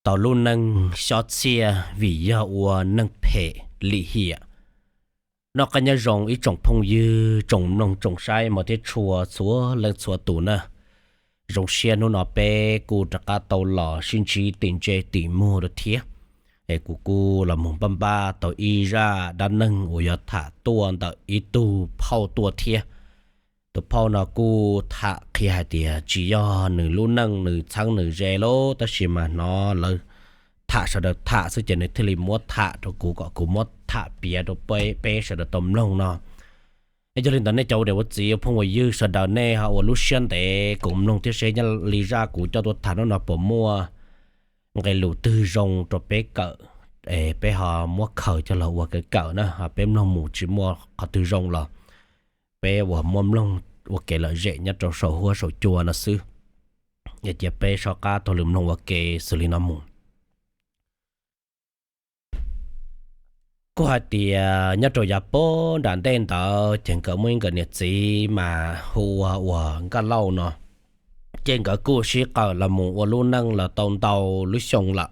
tau lub neej xyob txhiaj vim yog ua neej phem lim hiam. Noj qab nyob zoo ib tsoom phooj ywg, tsoom mloog tsoom saib mos thiab tshua txhua leej txhua tus na. Zoo siab hnub no peb kuj rov qab tau los sib ntsib tim ntsej tim muag dua thiab. Es kuv kuj los mus npaj npaj tau ib zaj dab neeg uas yog tham tuaj ntawm ib tug phauj tuaj thiab. Tus phauj no kuj tham qhia hais tias tsis yog nws lub neej nws txheeb nws ze lawm, tab sis mas hnov lawv tham sawv daws tham xwb ces nws thiaj li muab tham rau kuv kom kuv muab tham piav rau peb sawv daws tau mloog no. Yog li ntawd nej cov ua niam ua txiv ua phooj ua ywg sawv daws nej ho ua lub siab ntev koom mloog thiab seb nyob li zaj kuv coj tuaj tham hnub no puas muaj nqe lus twg zoo rau peb kawm, peb ho muab khaws coj los ua kawm kawm na, peb mloog mus tsis muaj qhov twg zoo los peb uas muab mloog ua kev lom zem nyob rau saum huab saum cua no xwb. Yog cia peb soj qab taug lw mloog ua ke xws li no mus. Kuj hais tias nyob rau yav puag nram ntej ntawd ces nkawd muaj ib nkawd niam txiv mas hu ua uas Nkaj Lauj no, ces nkawd kuj sib qawm los mus ua lub neej los tau ntau lub xyoo lawm.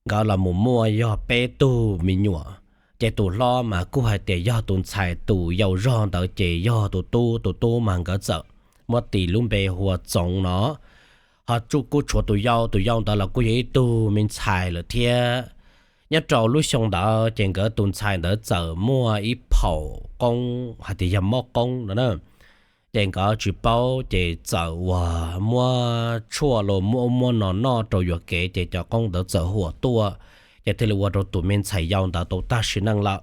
Nkawd los mus muaj yog peb tug me nyuam, ces tus hlob mas kuj hais tias yog tus ntxhais tus yau zog ntawd ces yog tus tub, tus tub mas nkawd txawm muab tis lub npe hu ua Txoov no. Ho tsuj kuj tshuav tus yau, tus yau ntawd los kuj yog ib tug me ntxhais lawm thiab. Nyob rau lub xyoo ntawd ces nkawd tus ntxhais ntawd txawm muaj ib phaum qoob hais tias yog mob qoob no na. Ces nkawd tsis paub ces txawm uas muab tshuaj los muab ub muab no noj rau yuam kev ces cov qoob ntawd txawm huam tuaj, ces thiaj li ua rau tus me ntxhais yau ntawd tau tag sim neej lawm.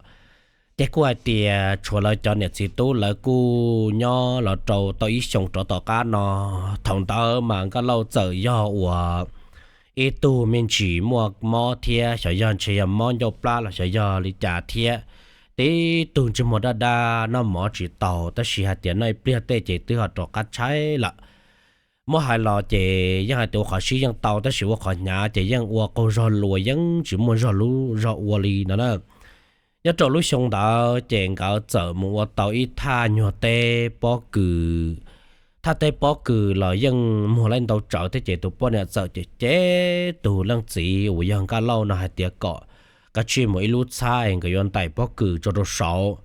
Ces kuj hais tias tshuav lawv cov niam txiv tub lawv kuj nyob los rau tau ib xyoo rov tom qab no, thaum ntawd mas Nkaj Lauj txawm yog uas ib tug me ntsis muaj mob thiab, xyov yog ntshe yog mob ncauj plab los xyov yog li cas thiab. Tib tug ntsej muag daj daj noj mov tsis taus, tab sis hais tias noj ib pliag tej ces twb ho rov qab tshaib lawm. Muab hais los ces yeej hais tias ua qhov sib yeej tau, tab sis ua qhov hnyav ces yeej ua qaug zog luas, yeej tsis muaj zog lub zog ua li no na. Nyob rau lub xyoo ntawd ces nkawd txawm mus ua tau ib thaj nyuag teb pob kws. Thaj teb pob kws los yeej muag laib ntau tsawv thiab, ces tus poj niam txawm cem cem tus leej txiv uas yog Nkaj Lauj no hais tias kom kav tsij mus ib lub txhab es nkawd yuav ntais pob kws tso rau saud,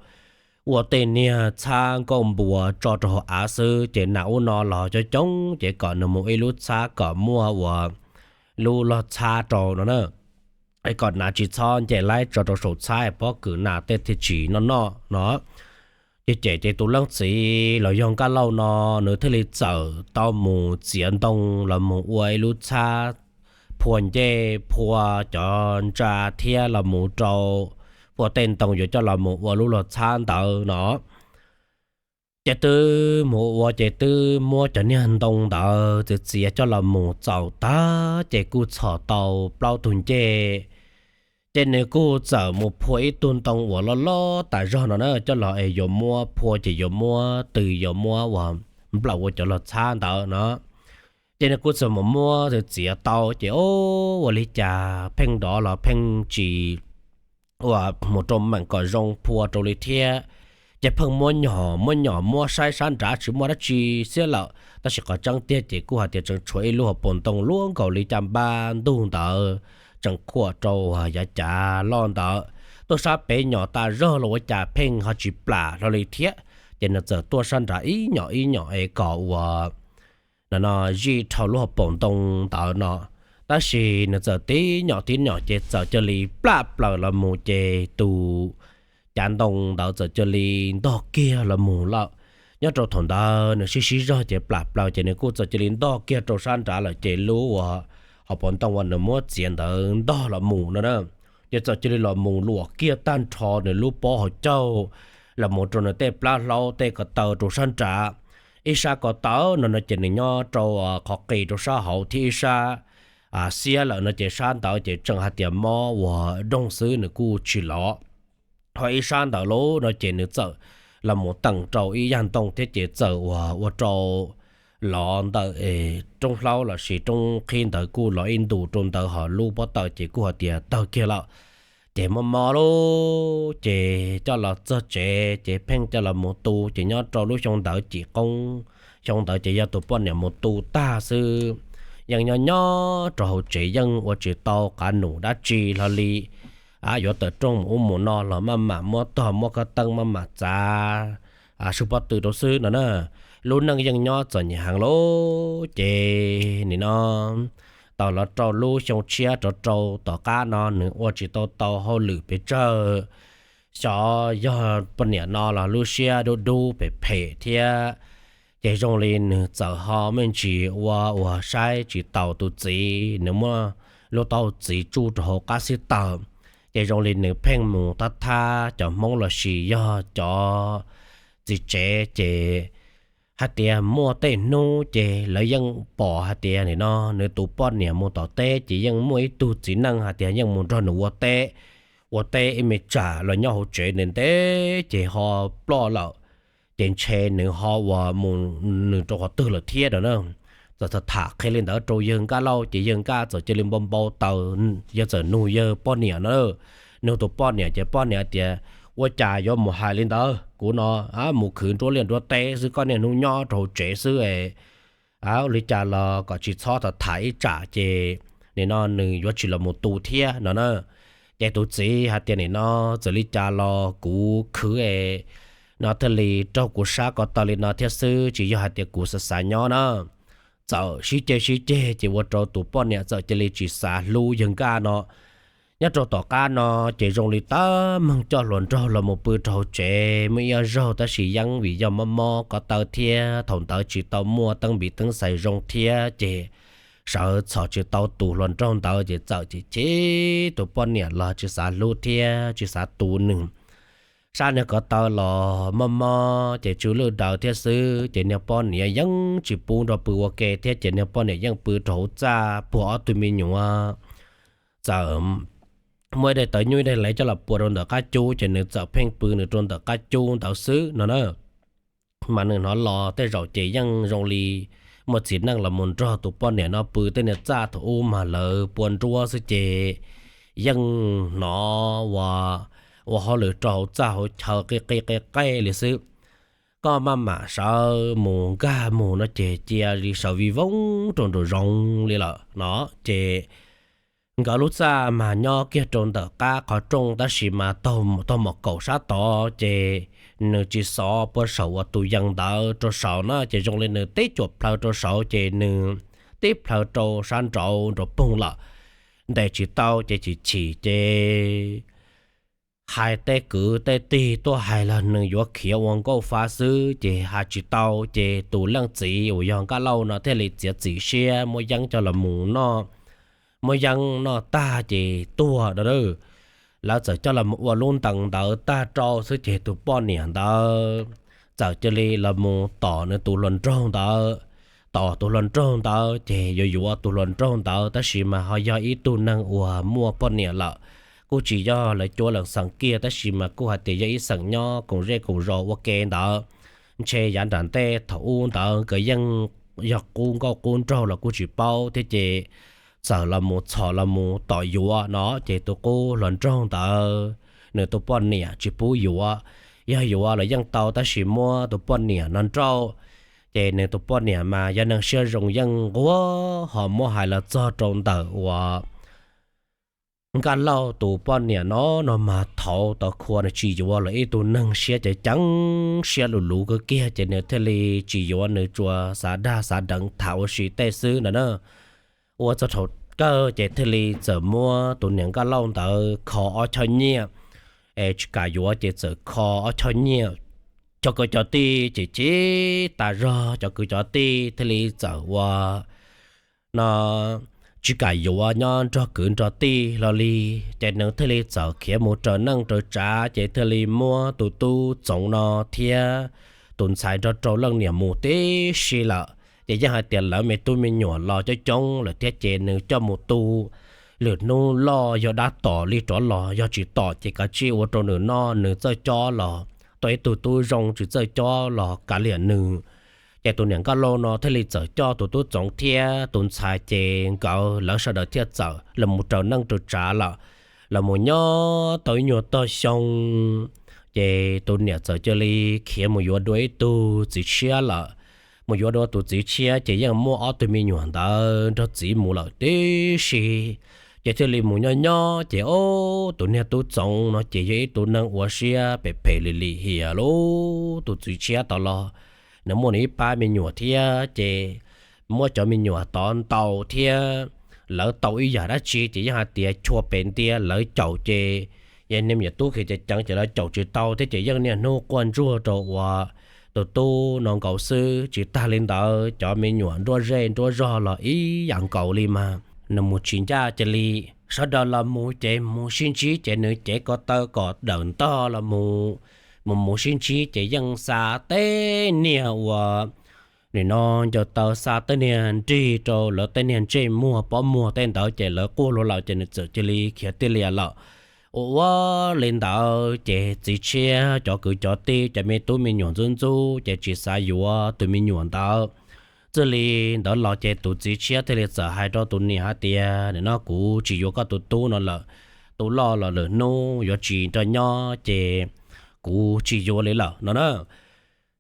ua tej niag txhab nkauj npua tso rau hauv av xwb, ces nas ub no los coob coob, ces kom nws mus ib lub txhab kom muaj uas lub log txhab rau no na, es kom nas tsis txhob nce laib tso rau saum txhab pob kws nas tej thiaj tsis noj noj no. Ces cem ces tus leej txiv los yog Nkaj Lauj no, nws thiaj li txawm tau mus txiav ntoo los mus ua ib lub txhab, phua ncej phua cov ntsa thiab los mus rau, phua tej ntoo yuav coj los mus ua lub log txhab ntawd no. Ces twb mus ua ces twb muab cov niag ntoo ntawd txiav txiav coj los mus txaus tag ces kuj txhom tau plaub tug ncej. Ces nws kuj txawm mus phua ib tug ntoo uas loj loj tas zog no na coj los es yuav muab phua ces yuav muab tws yuav muab uas nplawm ua cov log txhab ntawd no. Ces nws kuj txawm mus muab txiav tau ces o, ua li cas pheej nrov los pheej tsis ua mus rau meem kom zoo phua rau li thiab. Ces pheej muab nyom muab nyom muab saib sab nrad tsis muaj dab tsi xiab lawm, tab sis qhov tseeb tiag ces kuj hais tias tseem tshuav ib lub hauv paus ntoo luaj nkaus li caj npab ntug ntawd tseem khuam rau yav cav loj ntawd. Tuaj sab pem nyom tas zog los ua cas pheej ho tsis plam hlo li thiab. Ces nws txawm tuaj sab nrad ib nyom ib nyom es kom uas no no zij dhau lub hauv paus ntoo ntawd no. Tab sis nws txawm tib nyom tib nyom ces txawm cia li plaj plaws los mus ces tus cav ntoo ntawd txawm cia li ntog kiag los mus lawm. Nyob rau thaum ntawd nws sib sib zog ces plam plaws ces nws kuj txawm cia li ntog kiag rau sab nrad lawm ces lub uas hauv paus ntoo uas nws muab txiav ntawd ntog los mus no na. Ces txawm cia li los mus luam kiag tag nrho nws lub pob hauv caug los mus rau nws tej plab hlaub tej ko taw rau sab nrad. Ib sab ko taw no no ces nws nyob rau qhov qis rau sab hauv thiab ib sab xiab lawm no ces sab ntawd ces tseem hais tias mob uas doog xwb nws kuj tsis lov. Ho ib sab ntawd lub no ces nws txawm los mus teem rau ib yag ntoo thiab ces txawm uas ua rau lov ntawm roob hlaub lossis roob qhib ntawd kuj lov ib ntus rau ntawd ho lub pob taw ces kuj hais tias tawg kiag lawm. Ces mob mob lub ces coj los txog tsev ces pheej coj los mus tu ces nyob rau lub xyoo ntawd cim qoob, xyoo ntawd ces yog tus poj niam mus tu tag xwb. Yeej nyob nyob rau hauv tsev yeej ua tsis tau qav num dab tsi hlo li. Yuav tawm rooj mus ub mus no los maj mam muab tog muab kab teeb maj mam txav swb pob tw rau xwb no na. Lub neej yeej nyob txom nyem heev lawm ces nim no tau los rau lub xyoo tshiab rov rau tom qab no nws ua tsis tau tau hauj lwm pes tsawg. Xyov yog poj niam no los lub siab dub dub phem phem thiab, ces zoo li nws txawm ho me ntsis ua uas saib tsis taus tus txiv, nws muab lub taub hau txiv tsuj rau hauv qab xib taws, ces zoo li nws pheej mus thab thab cov Hmoob los sis yog cov txiv tsev ces hais tias muaj tej hnub ces lawv yeej pom hais tias nim no nws tus poj niam mus tom teb ces yeej muaj ib tug txiv neej hais tias yeej mus nrog nws ua teb, ua teb ib me tsam los nyob hauv tsev ntev ntev ces ho ploj lawm, ces ntshe nws ho uas mus nws rau qhov twg lawm thiab no na. Txawm tham qhia li ntawd rau yawg Nkaj Lauj ces yawg Nkaj txawm cia li npau npau taws, yawg txawm nug yawg poj niam no, nug tus poj niam ces poj niam tias, ua cas yuav mus hais li ntawd, kuv no mus khwv nruab liaj nruab teb xwb, koj niaj hnub nyob rau hauv tsev xwb es li cas los kom tsis txhob tham tham ib tsam ces nim no nws yuav tsis los mus tu thiab no na. Ces tus txiv hais tias nim no txawm li cas los kuv khwv es no thiaj li raug kuv sab ko taw li no thiab xwb, tsis yog hais tias kuv xav xav nyob na. Txawm sib ceg sib ceg ces ua rau tus poj niam txawm cia li tsis xav hlub yawg Nkaj no. Nyob rau tom qab no ces zoo li tab meeg coj hluas nraug los mus pw rau hauv tsev muaj ib ob zaug tab sis yeej vim yog mob mob ko taw thiab thaum ntawd tsis tau muaj teeb npiv teeb xais zoo thiab ces sawv txhom tsis tau tus hluas nraug ntawd ces txawm chim chim tus poj niam los tsis xav hlub thiab tsis xav tu nws. Sab niag ko taw los mob mob ces tsw lwj daws thiab xwb ces niag poj niam yeej tsis pub nrog pw ua ke thiab ces niag poj niam yeej pw rau hauv txaj puag ob tug me nyuam. Txawm muaj ib daim tawv nyuj ib daim lev coj los pua rau ntawm qab cub ces nws txawm pheej pw nws rau ntawm qab cub ntawd xwb no na. Mas nws hnov los tej zaum ces yeej zoo li muaj txiv neej los mus nrog tus poj niam no pw tej niag txaj thaum ub mas lawv pua nruab xwb ces yeej hnov ua, ua hauj lwm rau hauv txaj hauv chaw qi qi qi qi li xwb. Koj maj mam sawv mus nkag mus no ces cia li sawv vij voog rau nraum zoov li lawm no ces nkawd lub txaj mas nyob kiag rau ntawm qab qhov rooj tab sis mas taug mom kaum sab tod ces nws tsis xov puag saum uas tus yees ntawd rau saud na ces zoo li nws tib cuam plhaw rau saud ces nws tib plhaw rau sab nraud nraud poog lawm. Ntes tsis tau ces chim chim ces hais tej kwv tej tij tuaj hais los nws yuav khiav ua nkauj fa xwb ces hais tsis tau ces tus leej txiv uas yog Nkaj Lauj no thiaj li txiav txim siab muab yeeb coj los mus noj, muab yeeb noj tag ces tuag da. Lawv txawm coj los ua lub ntees ntawd tag rau xwb ces tus poj niam ntawd txawm cia li los mus tom nws tus hluas nraug ntawd. Tom tus hluas nraug ntawd ces yuav yuav tus hluas nraug ntawd tab sis mas ho yog ib tug neeg uas muaj poj niam lawm, kuj tsis yog lawv cuab leej xeem kiag tab sis mas kuj hais tias yog ib xeem nyob koom zej koom zos ua ke ntawd. Ntshe yav nram ntej thaum ub ntawd nkawd yeej yog qub nkauj qub nraug los kuj tsis paub thiab ces txawm los mus txhom los mus tom yuav no ces tus qub hluas nraug ntawd nws tus poj niam tsis pub yuav. Yog yuav los yeej tau tab sis muab tus poj niam no nrauj. Ces nws tus poj niam mas yog neeg siab zoo yeej nquag ho muab hais los txog rau ntawm uas Nkaj Lauj tus poj niam no no mas thaum tau khua nws tsis yuav los ib tug neeg siab ceev ceev siab luv luv kawg kiag ces nws thiaj li tsis yuav, nws tsuas xav dag xav deev tham ua si tej xwb ntawd na. Ua txog thaum kawg ces thiaj li txawm muab tus niam Nkaj Lauj ntawd kho ob choj nyiaj, es tsis kam yuav ces txawm kho ob choj nyiaj. Cov kwv cov tij ces chim tas zog, cov kwv cov tij thiaj li txawm ua no tsis kam yuav nyob nrog kwv nrog tij hlo li. Ces nws thiaj li txawm khiav mus raws neej raws tsav ces thiaj li muab tus tub Txoov no thiab tus ntxhais nrog rau leej niam mus tib si lawm. Ces yeej hais tias lawv me tub me nyuam los coob coob lawm thiab ces nws coj mus tu, lwm hnub loj yog dab tom li rov los, yog tsis tom ces kav tsij ua rau nws noj, nws txawj cob los tau ib tug tub zoo, tsis txawj cob los kav liam nws. Ces tus niam Nkaj Lauj no thiaj li txawm coj tus tub Txoov thiab tus ntxhais ces nkawd lawv sawv daws thiaj txawm los mus raws neej raws tsav lawm, los mus nyob tau ib nyuag tog xyoo ces tus niam txawm cia li khiav mus yuav dua ib tug txiv tshiab lawm. mus yuav dua tus txiv tshiab ces yeej muaj ob tug me nyuam ntawd nrog txiv mus lawm tib si. Ces thiaj li mus nyob nyob ces ob tus niag tub Txoov no ces yog ib tug neeg ua siab phem phem li lim hiam lub. Tus txiv tshiab tod los nws muaj nws ib pab me nyuam thiab ces muab cov me nyuam tod ntaus thiab lawv tau ib yam dab tsi ces yeej hais tias chua pem ntiag lawv caum ces yog niag me nyuam tub khiav ceev ceev ces lawv caum tsis tau thiab ces yeej niaj hnub quaj ntsuag rau ua tus tub no nkaus xwb. Tsis tag li ntawd cov me nyuam nruab zej nruab zog los ib yam nkaus li mas nws mus tsis ncaj cia li sawv daws los mus ces mus sib ntsib ces nws cev ko taw kom dawm ntog los mus, mus mus sib ntsib ces yeej xa tej niag ua nim no ncaws taw xa tej niag nrig rau lawv tej niag ntsej muag pob muag tej ntawd ces lawv quaj luag lawm ces nws txawm cia li khiav tiaj lias lawm. Ua ua li ntawd ces txiv tshiab cov kwv cov tij cov me tub me nyuam ntxub ntxub ces tsis xav yuav tus me nyuam ntawd. Txij li ntawd los ces tus txiv tshiab thiaj li txawm hais rau tus niam hais tias, nim no kuv tsis yuav koj tus tub no lawm, tus loj los lwm hnub yuav tsis nrog nyob ces kuv tsis yuav li lawm no na.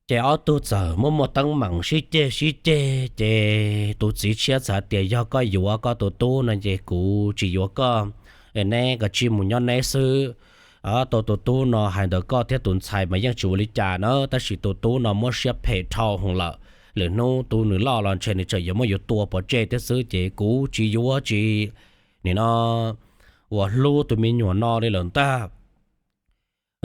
Ces ob tug txawm muaj muaj teeb meem sib ceg sib ceg ces tus txiv tshiab txawm hais tias yog koj yuav koj tus tub no ces kuv tsis yuav koj, neb kav tsij mus nyob neb xwb. Tau tus tub no hais ntawm koj thiab tus ntxhais mas yeej tsis ua li cas na, tab sis tus tub no muab siab phem dhau hwv lawm, lwm hnub tus nws loj los ntshe nws tseem yuav muab yus tua pov tseg thiab xwb ces kuv tsis yuav tsis, nim no, uas hlub tus me nyuam no li lawm ntag.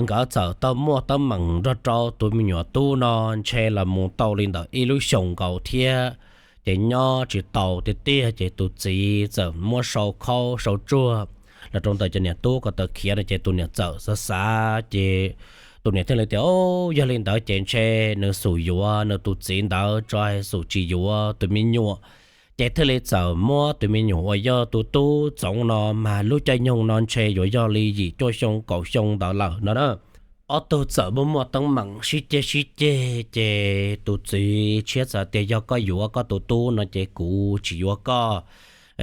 Nkawd txawm tau muaj teeb meem nrog rau tus me nyuam tub no ntshe los mus tau li ntawm ib lub xyoos nkaus thiab, ces nyob tsis tau tiag tiag ces tus txiv txawm muab sau khaub sau tsuag los rau ntawm cov niam tub ko taw khiav no ces tus niam txawm xav xav ces tus niam thiaj li tias, yog li ntawd ces ntshe nws xum yuav nws tus txiv ntawd tso, xum tsis yuav tus me nyuam. Ces thiaj li txawm muab tus me nyuam uas yog tus tub Txoov no mas lub caij nyoog no ntshe yuav yog li yim cuaj xyoo kaum xyoo ntawd lawm no na. Ob tug txawm muaj muaj teeb meem sib ceg sib ceg ces tus txiv tshiab txawm tias yog koj yuav koj tus tub no ces kuv tsis yuav koj,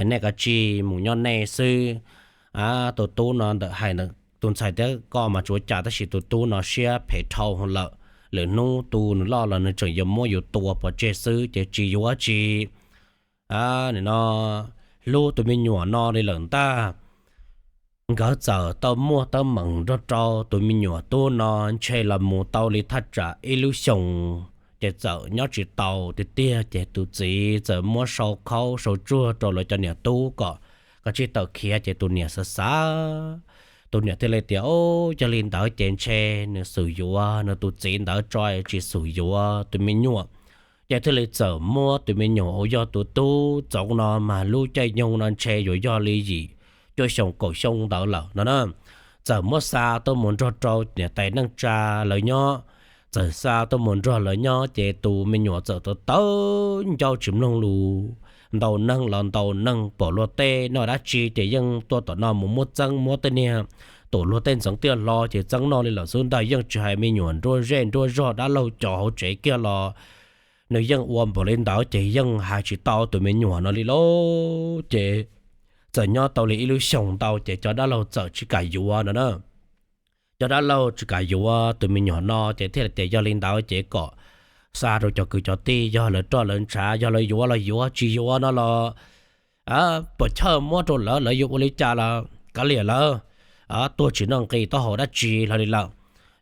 nej kav tsij mus nyob nej xwb. Tus tub no ntawm hais ntawm tus ntxhais thiab koj mas tsis ua cas tab sis tus tub no siab phem dhau lawm, lwm hnub tus nws loj los nws tseem yuav muab yus tua pov tseg xwb ces tsis yuav tsis, nim no, hlub tus me nyuam no li lawm ntag. Nkawd txawm tau muaj teeb meem nrog rau tus me nyuam tub no ntshe los mus tau li thaj tsam ib lub xyoos, ces txawm nyob tsis tau tiag tiag ces tus txiv txawm muab sau khaub sau tsuag rau lawv cov niam tub kom kav tsij tawm khiav ces tus niam xav xav, tus niam thiaj li tias, yog li ntawd ces ntshe nws xum yuav nws tus txiv ntawd tso, tsis xum yuav tus me nyuam. Ces thiaj li txawm muab tus me nyuam uas yog tus tub Txoov no mas lub caij nyoog no ntshe yuav yog li yim cuaj xyoo kaum xyoo ntawd lawm no na. Txawm muab xa tuaj mus nrog rau niam tais neej tsa lawv nyob. Txawm xa tuaj mus nrog lawv nyob ces tus me nyuam txawm tawv tawv ncauj tsis mloog lus, ntaus neeg los ntaus neeg, pom luag tej noj dab tsi ces yeej tuaj tom no mus muab txeeb, muab tej niag, tuam luag tej ntxeev tiaj hlo ces txeeb noj li lawm xwb ntag. Yeej tsis hais me nyuam nruab zej nruab zog dab laug cov hauv tsev kiag los nws yeej ua npaum li ntawd ces yeej hais tsis tau tus me nyuam no li lauj. Ces txawm nyob tau li ib lub xyoos ntau ces cov dab laug txawm tsis kam yuav no na. Cov dab laug tsis kam yuav tus me nyuam no ces thiaj li tias yog li ntawd ces kom xa rau cov kwv cov tij, yog lawv roj lawv ntshav, yog lawv yuav los yuav, tsis yuav no los puas chawj muab rau lawv, lawv yuav ua li cas los kav liam lawv, tuag tsis noj nqi taub hau dab tsi hlo li lawm.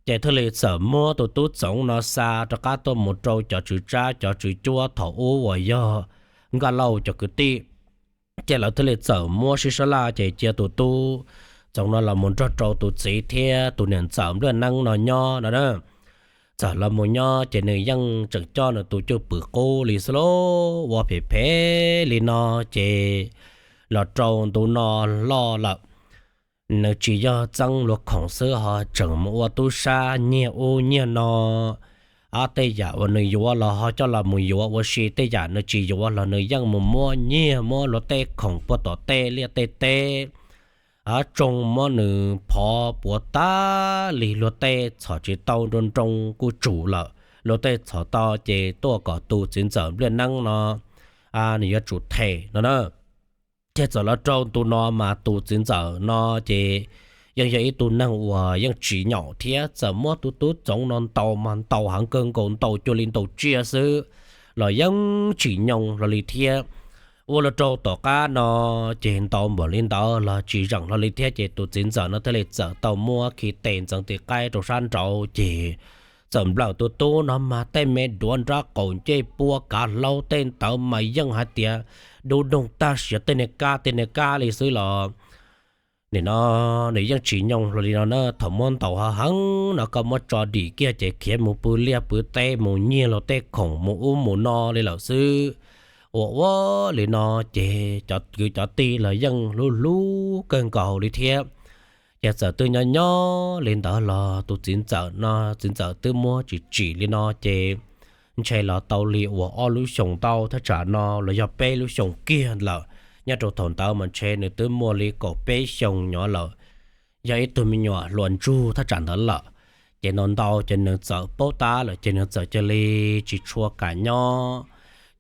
Ces thiaj li txawm muab tus tub Txoov no xa rov qab tuaj mus rau cov tswv tsab cov tswv cuab thaum ub uas yog Nkaj Lauj cov kwv tij. Ces lawv thiaj li txawm muab sib sab laj ces cia tus tub Txoov no los mus nrog rau tus txiv thiab tus niam ntxawm Npliaj Neeb no nyob no na. Txawm los mus nyob ces nws yeej tseem coj nws tus cwj pwm qub li xwb lauj, ua phem phem li no. Ces los rau ntu no loj lawm, nws tsis yog txeeb luag khoom xwb ho tseem mus ua tub sab nyiag ub nyiag no. Ob tej yam uas nws yuav los ho coj los mus yuav ua si, tej yam nws tsis yuav los nws yeej mus muab nyiag, muab luag tej khoom puag tom tej liaj tej teb, tsoo muab nws phov puav tag li, luag tej txhom tsis tau nroo nroo kuj tsum lawm, luag tej txhom tau ces tuaj kom tus txiv ntxawm Npliaj Neeb no nws yuav tsum them no na. Ces txawm los rau ntu no mas tus txiv ntxawm no ces yeej yog ib tug neeg uas yeej tsis nyaum thiab, txawm muab tus tub Txoov no ntaus mas ntaus heev kawg nkaus, ntaus cuag li ntaus tsiaj xwb. los yeej tsis nyoo hlo li thiab. Ua los rau tom qab no ces ntau npaum li ntawd los tsis zeem hlo li thiab ces tus txiv ntxawm no thiaj li txawm tau muab khi tes ntxeev tis qaib rau sab nraud ces txawm nplawm tus tub no mas tej me duav nrab qaum ncej puab kav hlaub tej ntawd mas yeej hais tias dub doog tag siav tej niag kab tej niag kab li xwb los nim no nws yeej tsis nyoo hlo li no na. Thaum muab ntaus ho heev no koj muab tso dim kiag ces khiav mus pw liaj pw teb mus nyiag luag tej khoom mus ub mus no li lawm xwb. Ua ua li no ces cov kwv cov tij los yeej hlub hlub kawg nkaus li thiab. Ces txawm twb nyob nyob li ntawd los tus txiv ntxawm no txiv ntxawm twb muab tsis tsim li no ces ntshe los tau li uas ob lub xyoos ntau thaj tsam no los yog peb lub xyoos kiag lawm. Nyob rau thaum ntawd mas ntshe nws twb muaj li kaum peb xyoos nyob lawm, yog ib tug me nyuam hluas ntsug thaj tsam ntawd lawm. Ces no ntau ces nws txawm paub tab lawm ces nws txawm cia li tsis tshua kam nyob.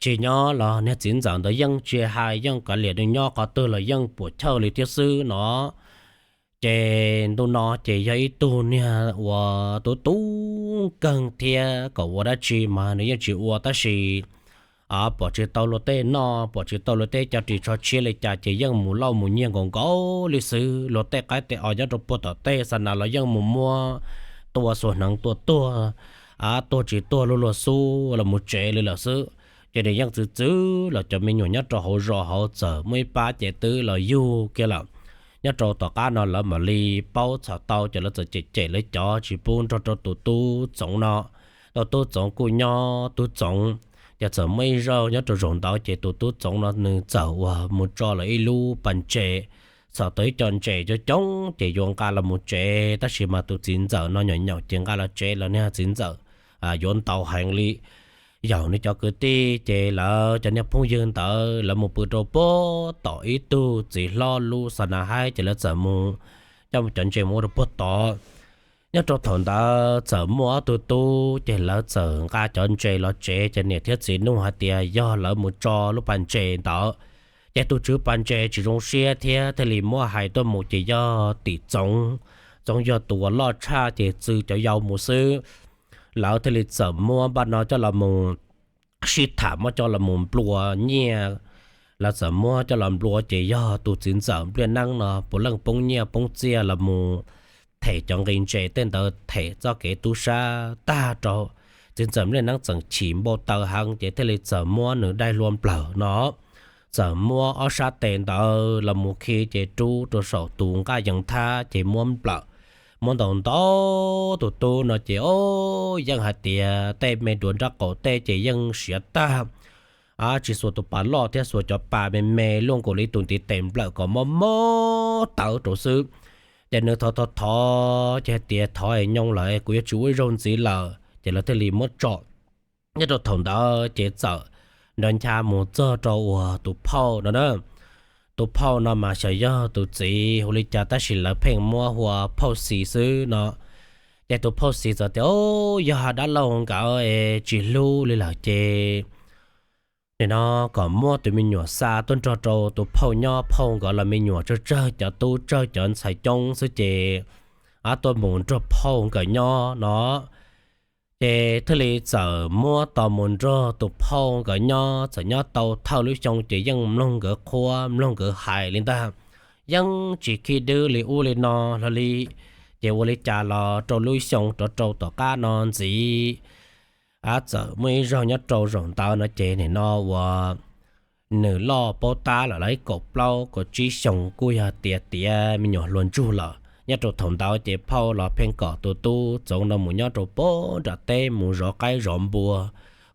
Tsis nyob los niag txiv ntxawm ntawd yeej tsis hais, yeej kav liam nws nyob qhov twg los yeej puam chawj li thiab xwb no. Ces ntu no ces yog ib tug niag uas tub tub nkeeg thiab kom ua dab tsi mas nws yeej tsis ua tab sis pom tsis tau luag tej noj pom tsis tau luag tej cov ris tsho tshiab li cas ces yeej mus lauj mus nyiag nkaus nkaus li xwb. Luag tej qaib tej os nyob rau puag tom tej xa nas los yeej mus muab tua xuas hneev tua tuag, tuag tsis tuag luag luag xub los mus tsev li lawm xwb. Ces nws yeej txwv txwv los cov me nyuam nyob rau hauv zos hauv txawm muaj ib pab ces twb los yug kiag lawm. Nyob rau tom qab no lawv mam li paub txhom tau ces lawv txawm cem cem lawv cov tsis pub nrog rau tus tub Txoov no. Tus tub Txoov kuj nyob tub Txoov, ces txawm muaj ib zaug nyob rau zaum ntawd ces tus tub Txoov no nws txawm uas mus tso lawv ib lub pas ntses, txhom tau ib co ntses coob coob ces yuav nqa los mus tsev tab sis mas tus txiv ntxawm no nyaum nyaum ces nqa los tsev los niag txiv ntxawm yuav ntau heev li. Yaum nws cov kwv tij ces lawv cov niag phooj ywg ntawd lawv mus pw rau puag tom ib tug txiv hlob lub xa nas haib ces lawv txawm mus coj cov ntses mus ua rau puag tod. Nyob rau thaum ntawd txawm muaj ob tug tub ces lawv txawm nqa cov ntses los tsev ces niam thiab txiv nug hais tias yog lawv mus tso lub pas ntses ntawd ces tus tswv pas ntses tsis zoo siab thiab thiaj li muab hais tuaj mus ces yog tim Txoov. Txoov yog tus uas loj tshaj ces txwv cov yau mus xwb. Lawv thiaj li txawm muab npaj no coj los mus sib tham muab coj los mus nplua nyiaj. Lawv txawm muab coj los nplua ces yog tus txiv ntxawm Npliaj Neeb no puav leej poob nyiaj poob txiaj los mus them cov nqi ntses tej ntawd them txoj kev tub sab tag rau. Txiv ntxawm Npliaj Neeb txawm chim npau taws heev ces thiaj li txawm muab nws daim hlua nplawm no txawm muab ob sab tes ntawd los mus khi ces rub rau saum tus nqaj yees thab ces muab nplawm, muab ntaus ntau tus tub no ces o, yeej hais tias tej me duav nrab qaum tej ces yeej siav tag. Tsis xuas tus pas loj thiab xuas cov pas me me luaj nkaus li tus ntiv tes nplawm kom mob mob tawv rau xwb. Ces nws thov thov thov ces hais tias thov es nyoo lawm kuv yuav tsis ua ib zaug ntxiv lawm ces lawv thiaj li muab tso. Nyob rau thaum ntawd ces txawm nrov ncha mus txog rau uas tus phauj no na. Tus phauj no mas xyov yog tus txiv hu li cas tab sis lawv pheej muab hu ua phauj Xis xwb no. Ces tus phauj Xis txawm tias, Yog dab laug nkawd es tsis hlub li lawm ces nim no kom muab tus me nyuam xa tuaj nrog rau tus phauj nyob, phauj nkawd los me nyuam tsawg tsawg cov tub tsawg cov ntxhais coob xwb ces tuaj mus nrog phauj nkawd nyob no. Ces thiaj li txawm muab tos mus nrog tus phauj nkawd nyob, txawm nyob tau thawj lub xyoo ces yeej mloog nkawd qhuab mloog nkawd hais li ntag, yeej tsis khib dwb li ub li no hlo li. Ces ua li cas los rau lub xyoo rov rau tom qab no ntxiv, txawm muaj ib zaug nyob rau zaum ntawd no ces nim no uas nws loj paub tab lawm, lawv ib kaum plaub kaum tsib xyoos kuj yog tiav tiav me nyuam hluas ntsug lawm. Nyob rau thaum ntawd ces phauj los pheej kom tus tub Txoov no mus nyob rau puag nram teb mus zov qaib zov npua,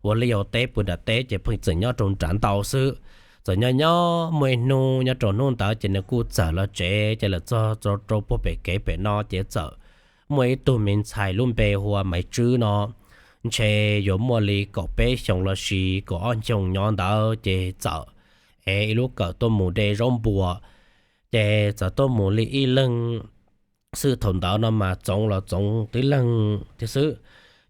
ua liaj ua teb puag nram teb ces pheej txawm nyob rau nram ntau xwb. Txawm nyob nyob muaj ib hnub nyob rau hnub ntawd ces nws kuj txawm los tsev ces lawm txog rau puag pem kev pem no ces txawm muaj ib tug me ntxhais lub npe hu ua Maiv Tswb no, ntshe yuav muaj li kaum peb xyoos los sis kaum ob xyoos nyob ntawd ces txawm ev ib lub kawm tuaj mus de zaub npua. Ces txawm tuaj mus li ib leeg xwb, thaum ntawd no mas Txoov los Txoov tib leeg thiab xwb.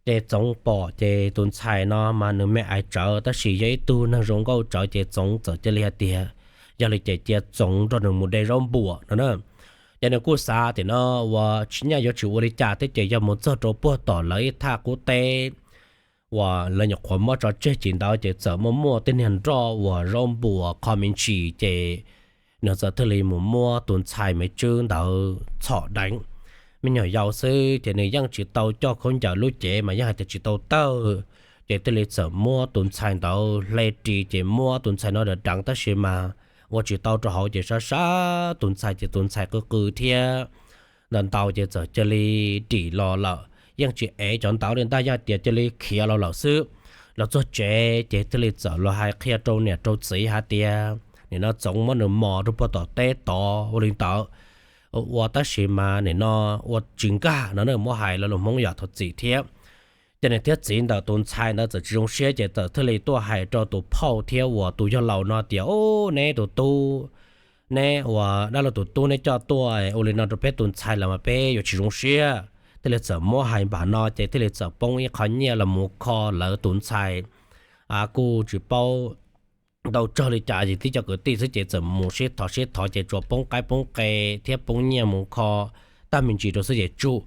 Ces Txoov pom ces tus ntxhais no mas nws me ais tsawv tab sis yog ib tug neeg zoo nkauj tsawv ces Txoov txawm cia li hais tias yog li ces cia Txoov nrog nws mus de zaub npua no na. Ces nws kuj xav tias no ua tsis nyaj yuav tsis ua li cas thiab ces yog mus txog rau puag tom lawv ib thaj qub teb uas lawv nyuam qhuav muab tso tseg tsis ntawd ces txawm muaj muaj tej niag nroj uas zaub npua qho me ntsis ces nws txawm thiaj li mus muab tus ntxhais me tswb ntawd txhom deev. Me nyuam yaus xwb ces nws yeej tsis tau coj khaub ncaws lub cev mas yeej hais tias tsis tau tawg, ces thiaj li txawm muab tus ntxhais ntawd hle ris ces muab tus ntxhais no deev deev tab sis mas ua tsis tau rau hauv ces sab sab tus ntxhais ces tus ntxhais qw qw thiab ntau ntau ces txawm cia li dim los lawm. Yeej tsis ev cov ntawd li ntag, yog tias cia li khiav los lawm xwb. Los txog tsev ces thiaj li txawm los hais qhia rau niam rau txiv hais tias nim no Txoov muab nws mos rau puag tom teb tod ua li ntawd, ua tab sis mas nim no ua tsis nkag no, nws muab hais los lus Hmoob yam thov txim thiab. Ces niam thiab txiv ntawm tus ntxhais ntawd txawm tsis zoo siab ces txawm thiaj li tuaj hais rau tus phauj thiab uas tus yawg laus no tias, Ub, neb tus tub, neb uas dab laug tus tub neb coj tuaj ua li no rau peb tus ntxhais los mas peb yuav tsis zoo siab. Thiaj li txawm muab hais npaum no ces thiaj li txawm poob ib qho nyiaj los mus kho lawv tus ntxhais. Kuj tsis paub ntau tsawg li cas ces tib co kwv tij xwb ces txawm mus sib thov sib thov ces tsuas poob qaib poob qe thiab poob nyiaj mus kho tag me ntsis rau xwb ces tsum.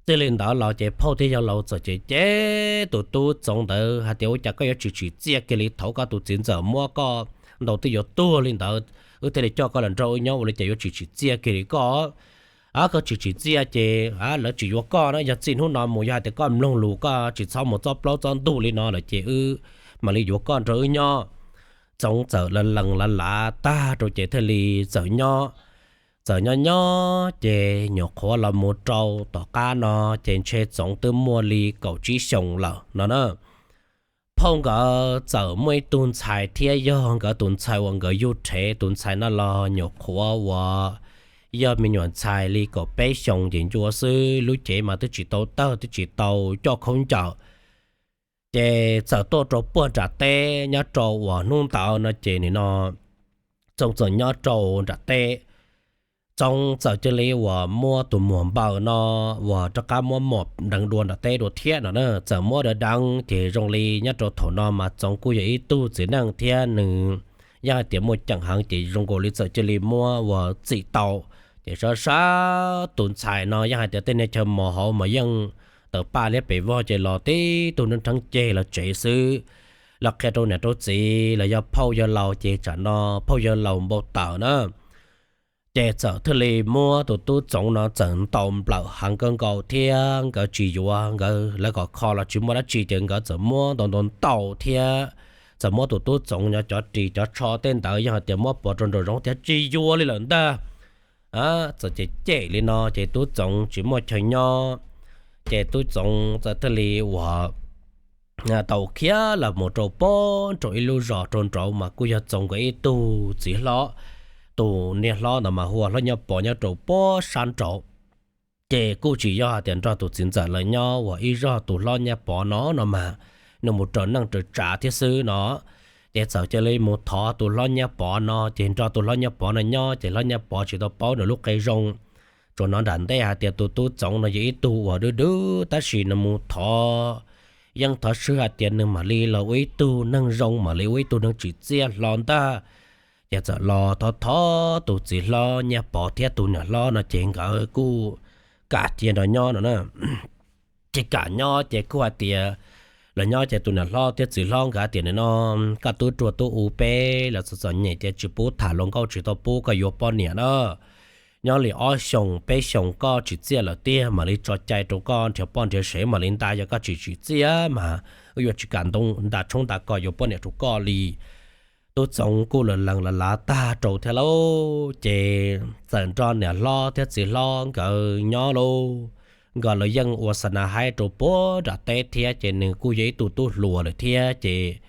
Txij li ntawd los ces phauj thiab yawg laus txawm cem cem tus tub Txoov ntawd hais tias, Ua cas koj yuav tsis tsim txiaj kiag li, thaum koj tus txiv ntxawm muab koj ntaus twb yuav tuag li ntawd, wb thiaj li coj koj los nrog wb nyob, ua li cas yuav tsis tsim txiaj kiag li koj? Koj tsis tsim txiaj ces lawv tsis yuav koj na. Yog txij hnub no mus yog hais tias koj mloog lus koj tsis txhob mus txob plaub txob ntug li no lawm ces wb mam li yuav koj nrog wb nyob. Txoov txawm lees lees lav lav tag rau ces thiaj li txawm nyob. Txawm nyob nyob ces nyuam qhuav los mus rau tom qab no ces ntshe Txoov twb muaj li kaum tsib xyoos lawm no na. Phauj nkawd txawm muaj ib tug ntxhais thiab yog nkawd tus ntxhais uas nkawd yug rhev. Tus ntxhais no los nyuam qhuav uas yog me nyuam ntxhais li kaum peb xyoos ces ncua xwb, lub cev mas twb tsis tau tawg twb tsis tau coj khaub ncaws. Ces txawm tuaj rau puag nram teb nyob rau uas hnub ntawd no ces nim no Txoov txawm nyob rau nram teb. Txoov txawm cia li uas muab tus muam npaws no uas rov qab muab mos deev dua nram teb dua thiab no na. Txawm muab deev deev ces zoo li nyob rau thaum no mas Txoov kuj yog ib tug txiv neej thiab nws yeej hais tias muaj ceem heev ces zoo nkaus li txawm cia li muab uas txim tau. Ces sab sab tus ntxhais no yeej hais tias tej niag chaw mos hauv mas yeej tawm paj liab pes vog ces los tib tug nrheeb nrheeb ceg los tsev xwb. Los qhia rau niam rau txiv los yog phauj yawg laus ces tsam no phauj yawg laus npau taws na. Ces txawm thiaj li muab tus tub Txoov no txawm ntaus nplawm heev kawg nkaus thiab nkawd tsis yuav, nkawd lawv kom kho los tsis muaj dab tsi ces nkawd txawm muab ntaus ntaus ntaus thiab txawm muab tus tub Txoov no cov ris cov tsho tej ntawd yog hais tias muab pov rau nraum zoov thiab tsis yuav li lawm ntag. Txawm cem cem li no ces tub Txoov tsis muaj chaw nyob, ces tub Txoov txawm thiaj li uas tau khiav los mus rau puag nraum ib lub zos rau nraud mas kuj yog Txoov nkawd ib tug txiv hlob, tus niag hlob ntawd mas hu ua Hlob Nyab Pov nyob rau puag sab nraud. Ces kuj tsis yog hais tias nrog tus txiv ntxawm lawv nyob uas ib zog, tus Hlob Nyab Pov no no mas nws mus raws neej raws tsav thiab xwb no. Ces txawm cia li mus thov tus Hlob Nyab Pov no, ces nrog tus Hlob Nyab Pov no nyob ces Hlob Nyab Pov tsis tau paub nws lub qe zoo. Tsuas hnov nram ntej hais tias tus tub Txoov no yog ib tug uas dub dub tab sis nws mus thov, yeej thov swb hais tias nws mam li los ua ib tug neeg zoo, mam li ua ib tug neeg tsim txiaj hlo ntag. Ces txawm los thov thov tus txiv hlob Nyab Pov thiab tus niam hlob no ces nkawd kuj kam cia nrog nyob no na. Ces kam nyob ces kuj hais tias los nyob ces tus niam hlob thiab txiv hlob nkawd tias, Nim no koj tub ruaj tub u peb los txom txom nyem ces tsis pub tham hluas nkauj, tsis tau pub koj yuav poj niam na. Nyob li ob xyoos peb xyoos koj tsim txiaj lawm tiag mam li tso cai rau koj nrhiav poj nrhiav sev mam li nta, yog koj tsis tsim txiaj mas wb yuav tsis kam nta tshoob nta kos yuav poj niam rau koj li. Tub Txoov kuj lav lees lav lav tag rau thiab lauj, ces txawm nrog niam hlob thiab txiv hlob nkawd nyob lauj. Nkawd los yeej ua xa na haib rau puag nram teb thiab, ces nws kuj yog ib tug tub hluas lawm thiab, ces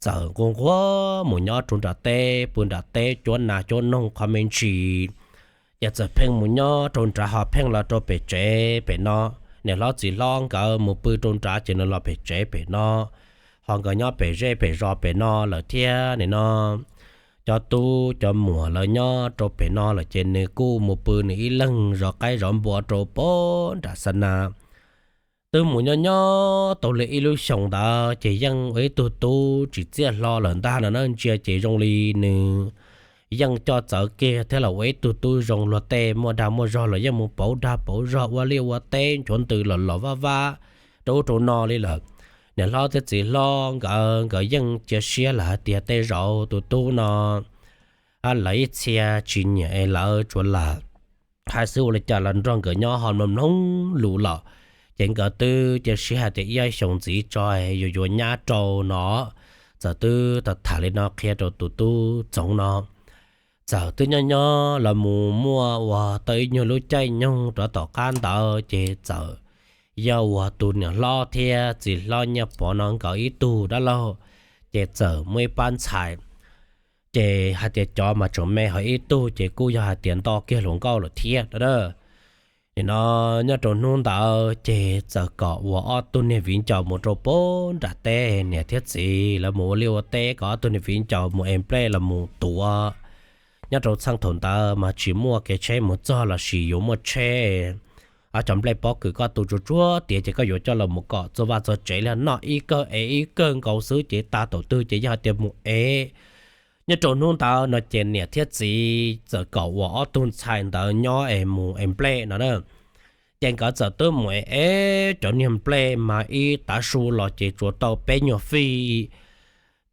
txawm nquag nquag mus nyob rau nram teb, pw nram teb cuab nas cuab noog qhov me ntsis. Ces txawm pheej mus nyob rau nrad ho pheej los rau pem tsev pem no. Niam hlob txiv hlob nkawd mus pw rau nrad ces nws los pem tsev pem no, ho nkawd nyob pem zej pem zos pem no lawm thiab. Nim no cov tub cov muam lawv nyob rau pem no lawm ces nws kuj mus pw nws ib leeg zov qaib zov npua rau puag nram xa na. Twb mus nyob nyob tau li ib lub xyoos ntawd ces yeej ua ib tug tub tsim txiaj hlo lawm ntag no na. Ntsia ces zoo li nws yeej coj txawv kiag thiab los ua ib tug tub zoo luag tej, muaj dag muaj zog los yeej mus pauv dag pauv zog ua liaj ua teb nchuav ntws los los vaj vab rau ub rau no li lawm. niam hlob thiab txiv hlob nkawd, nkawd yeej cia siab lawm hais tias tej zaum tus tub no lawv ib txhia tsis nyiam es lawv tsuas lam hais xwb, ua li cas los nrog nkawd nyob ho mloog mloog lus lawm. Ces nkawd twb cia siab hais tias ib xyoos ntxiv tso yuav yuav nyab rau no. Txawm twb tham tham li no qhia rau tus tub Txoov no. Txawm twb nyob nyob los mus muaj uas tau ib nyuag lub caij nyoog rov tom qab ntawd ces txawm yog uas tus niam hlob thiab txiv hlob Nyiaj Pov no nkawd ib tug dab laug, ces txawm muaj ib pab ntxhais. Ces hais tias cov mas tseem me ho ib tug ces kuj yog hais tias nto kiag hluas nkauj lawm thiab no. Nim no nyob rau hnub ntawd ces txawm kom uas ob tug niag viv ncaus mus rau pem nram teb, niam thiab txiv lawv mus ua liaj ua teb, kom ob tug niag viv ncaus mus es nplej los mus tuav. Nyob rau txheej thaum ntawd mas tsis muaj kev tsheb mus txog lossis yuav muaj tsheb, ob cov nplej pob kws koj tu tsuag tsuag tiav ces koj yuav coj los mus kom txog vaj txog tsev li, noj ib kawg ev ib kawg nkaus xwb ces tag thaum twg ces yog hais tias mus ev. Nyob rau hnub ntawd no ces niam thiab txiv txawm kom uas ob tug ntxhais ntawd nyob es mus ev nplej no na. Ces nkawd txawm twb mus ev ev cov niag nplej mas ib tav su los ces tsuas tau peb nyuag fij,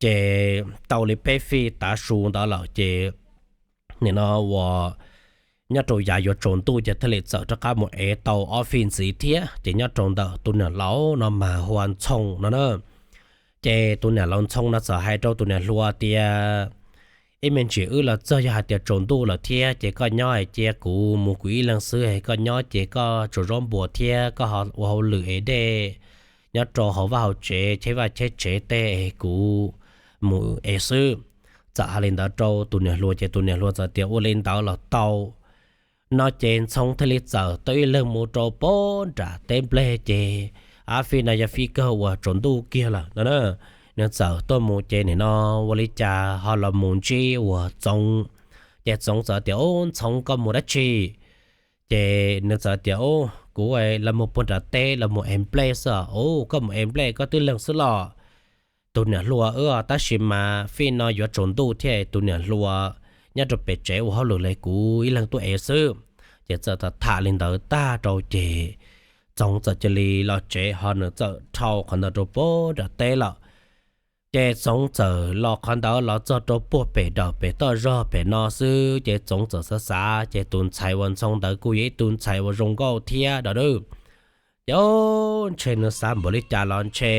ces tau li peb fij tav su ntawd lawm ces nim no uas nyob rau yav yuav tsaus ntuj ces thiaj li txawm rov qab mus ev tau ob fij ntxiv thiab. Ces nyob rau ntawm tus niam laus no mas hu ua Ntxhoo no na. Ces tus niam laus Ntxhoo no txawm hais rau tus niam hluas tias, ib me ntsis wb los txog yog hais tias tsaus ntuj lawm thiab ces koj nyob es cia kuv mus kuv ib leeg xwb, koj nyob ces koj tsuas zaub npua thiab koj ho ua hauj lwm es dej nyob rau hauv vaj hauv tsev, cheb vaj cheb tsev tej es kuv mus es xwb. Txawm hais li ntawd rau tus niam hluas ces tus niam hluas txawm tias ua li ntawd los tau. No ces Ntxhoo thiaj li txawm tau ib leeg mus rau pem nram teb nplej ces ob fij no yog fij kawg uas tsaus ntuj kiag lawm no na. Nws txawm tuaj mus ces nim no ua li cas ho los mus ntsib uas Txoov. Ces Txoov txawm tias, Ub, Ntxhoo, koj mus dab tsi? Ces nws txawm tias, Ub, kuv los mus puag nram teb los mus ev nplej xwb. Ub, koj mus ev nplej koj tib leeg xwb los? Tus niam hluas, Tab sis mas fij no yuav tsaus ntuj thiab. Tus niam hluas nyob rau pem tsev ua hauj lwm li, kuv ib leeg tuaj ev xwb. Ces txawm tham tham li ntawd tag rau ces Txoov txawm cia li los tsev ho nws txawm dhau qhov ntawd rau pem nram teb lawm. Ces Txoov txawm los qhov ntawd los txog rau puag pem dawm pem toj zog pem no xwb ces Txoov txawm xav xav ces tus ntxhais uas Ntxhoo ntawd kuj yog ib tug ntxhais uas zoo nkauj thiab dawb. Ces ntshe nws xav npaum li cas los ntshe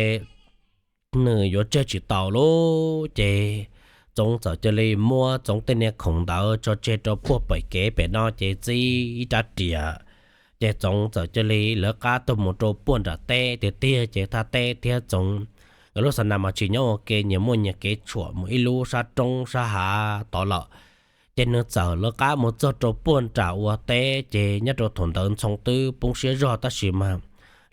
nws yuav tseg tsis taus lawm ces Txoov txawm cia li muab Txoov tej niag khoom ntawd tso tseg rau puag pem kev pem no ces txib ib rab riam. Ces Txoov txawm cia li lawv qab tuaj mus rau puag nram teb tiag tiag ces thaj teb thiab Txoov nkawd lub xa nas mas tsis nyob ua ke, nyias muaj nyias kev tshuam mus ib lub sab roob sab hav tod lawm. Ces nws txawm lawv qab mus txog rau puag nram ua teb ces nyob rau thaum ntawd Ntxhoo twb poob siab zog tab sis mas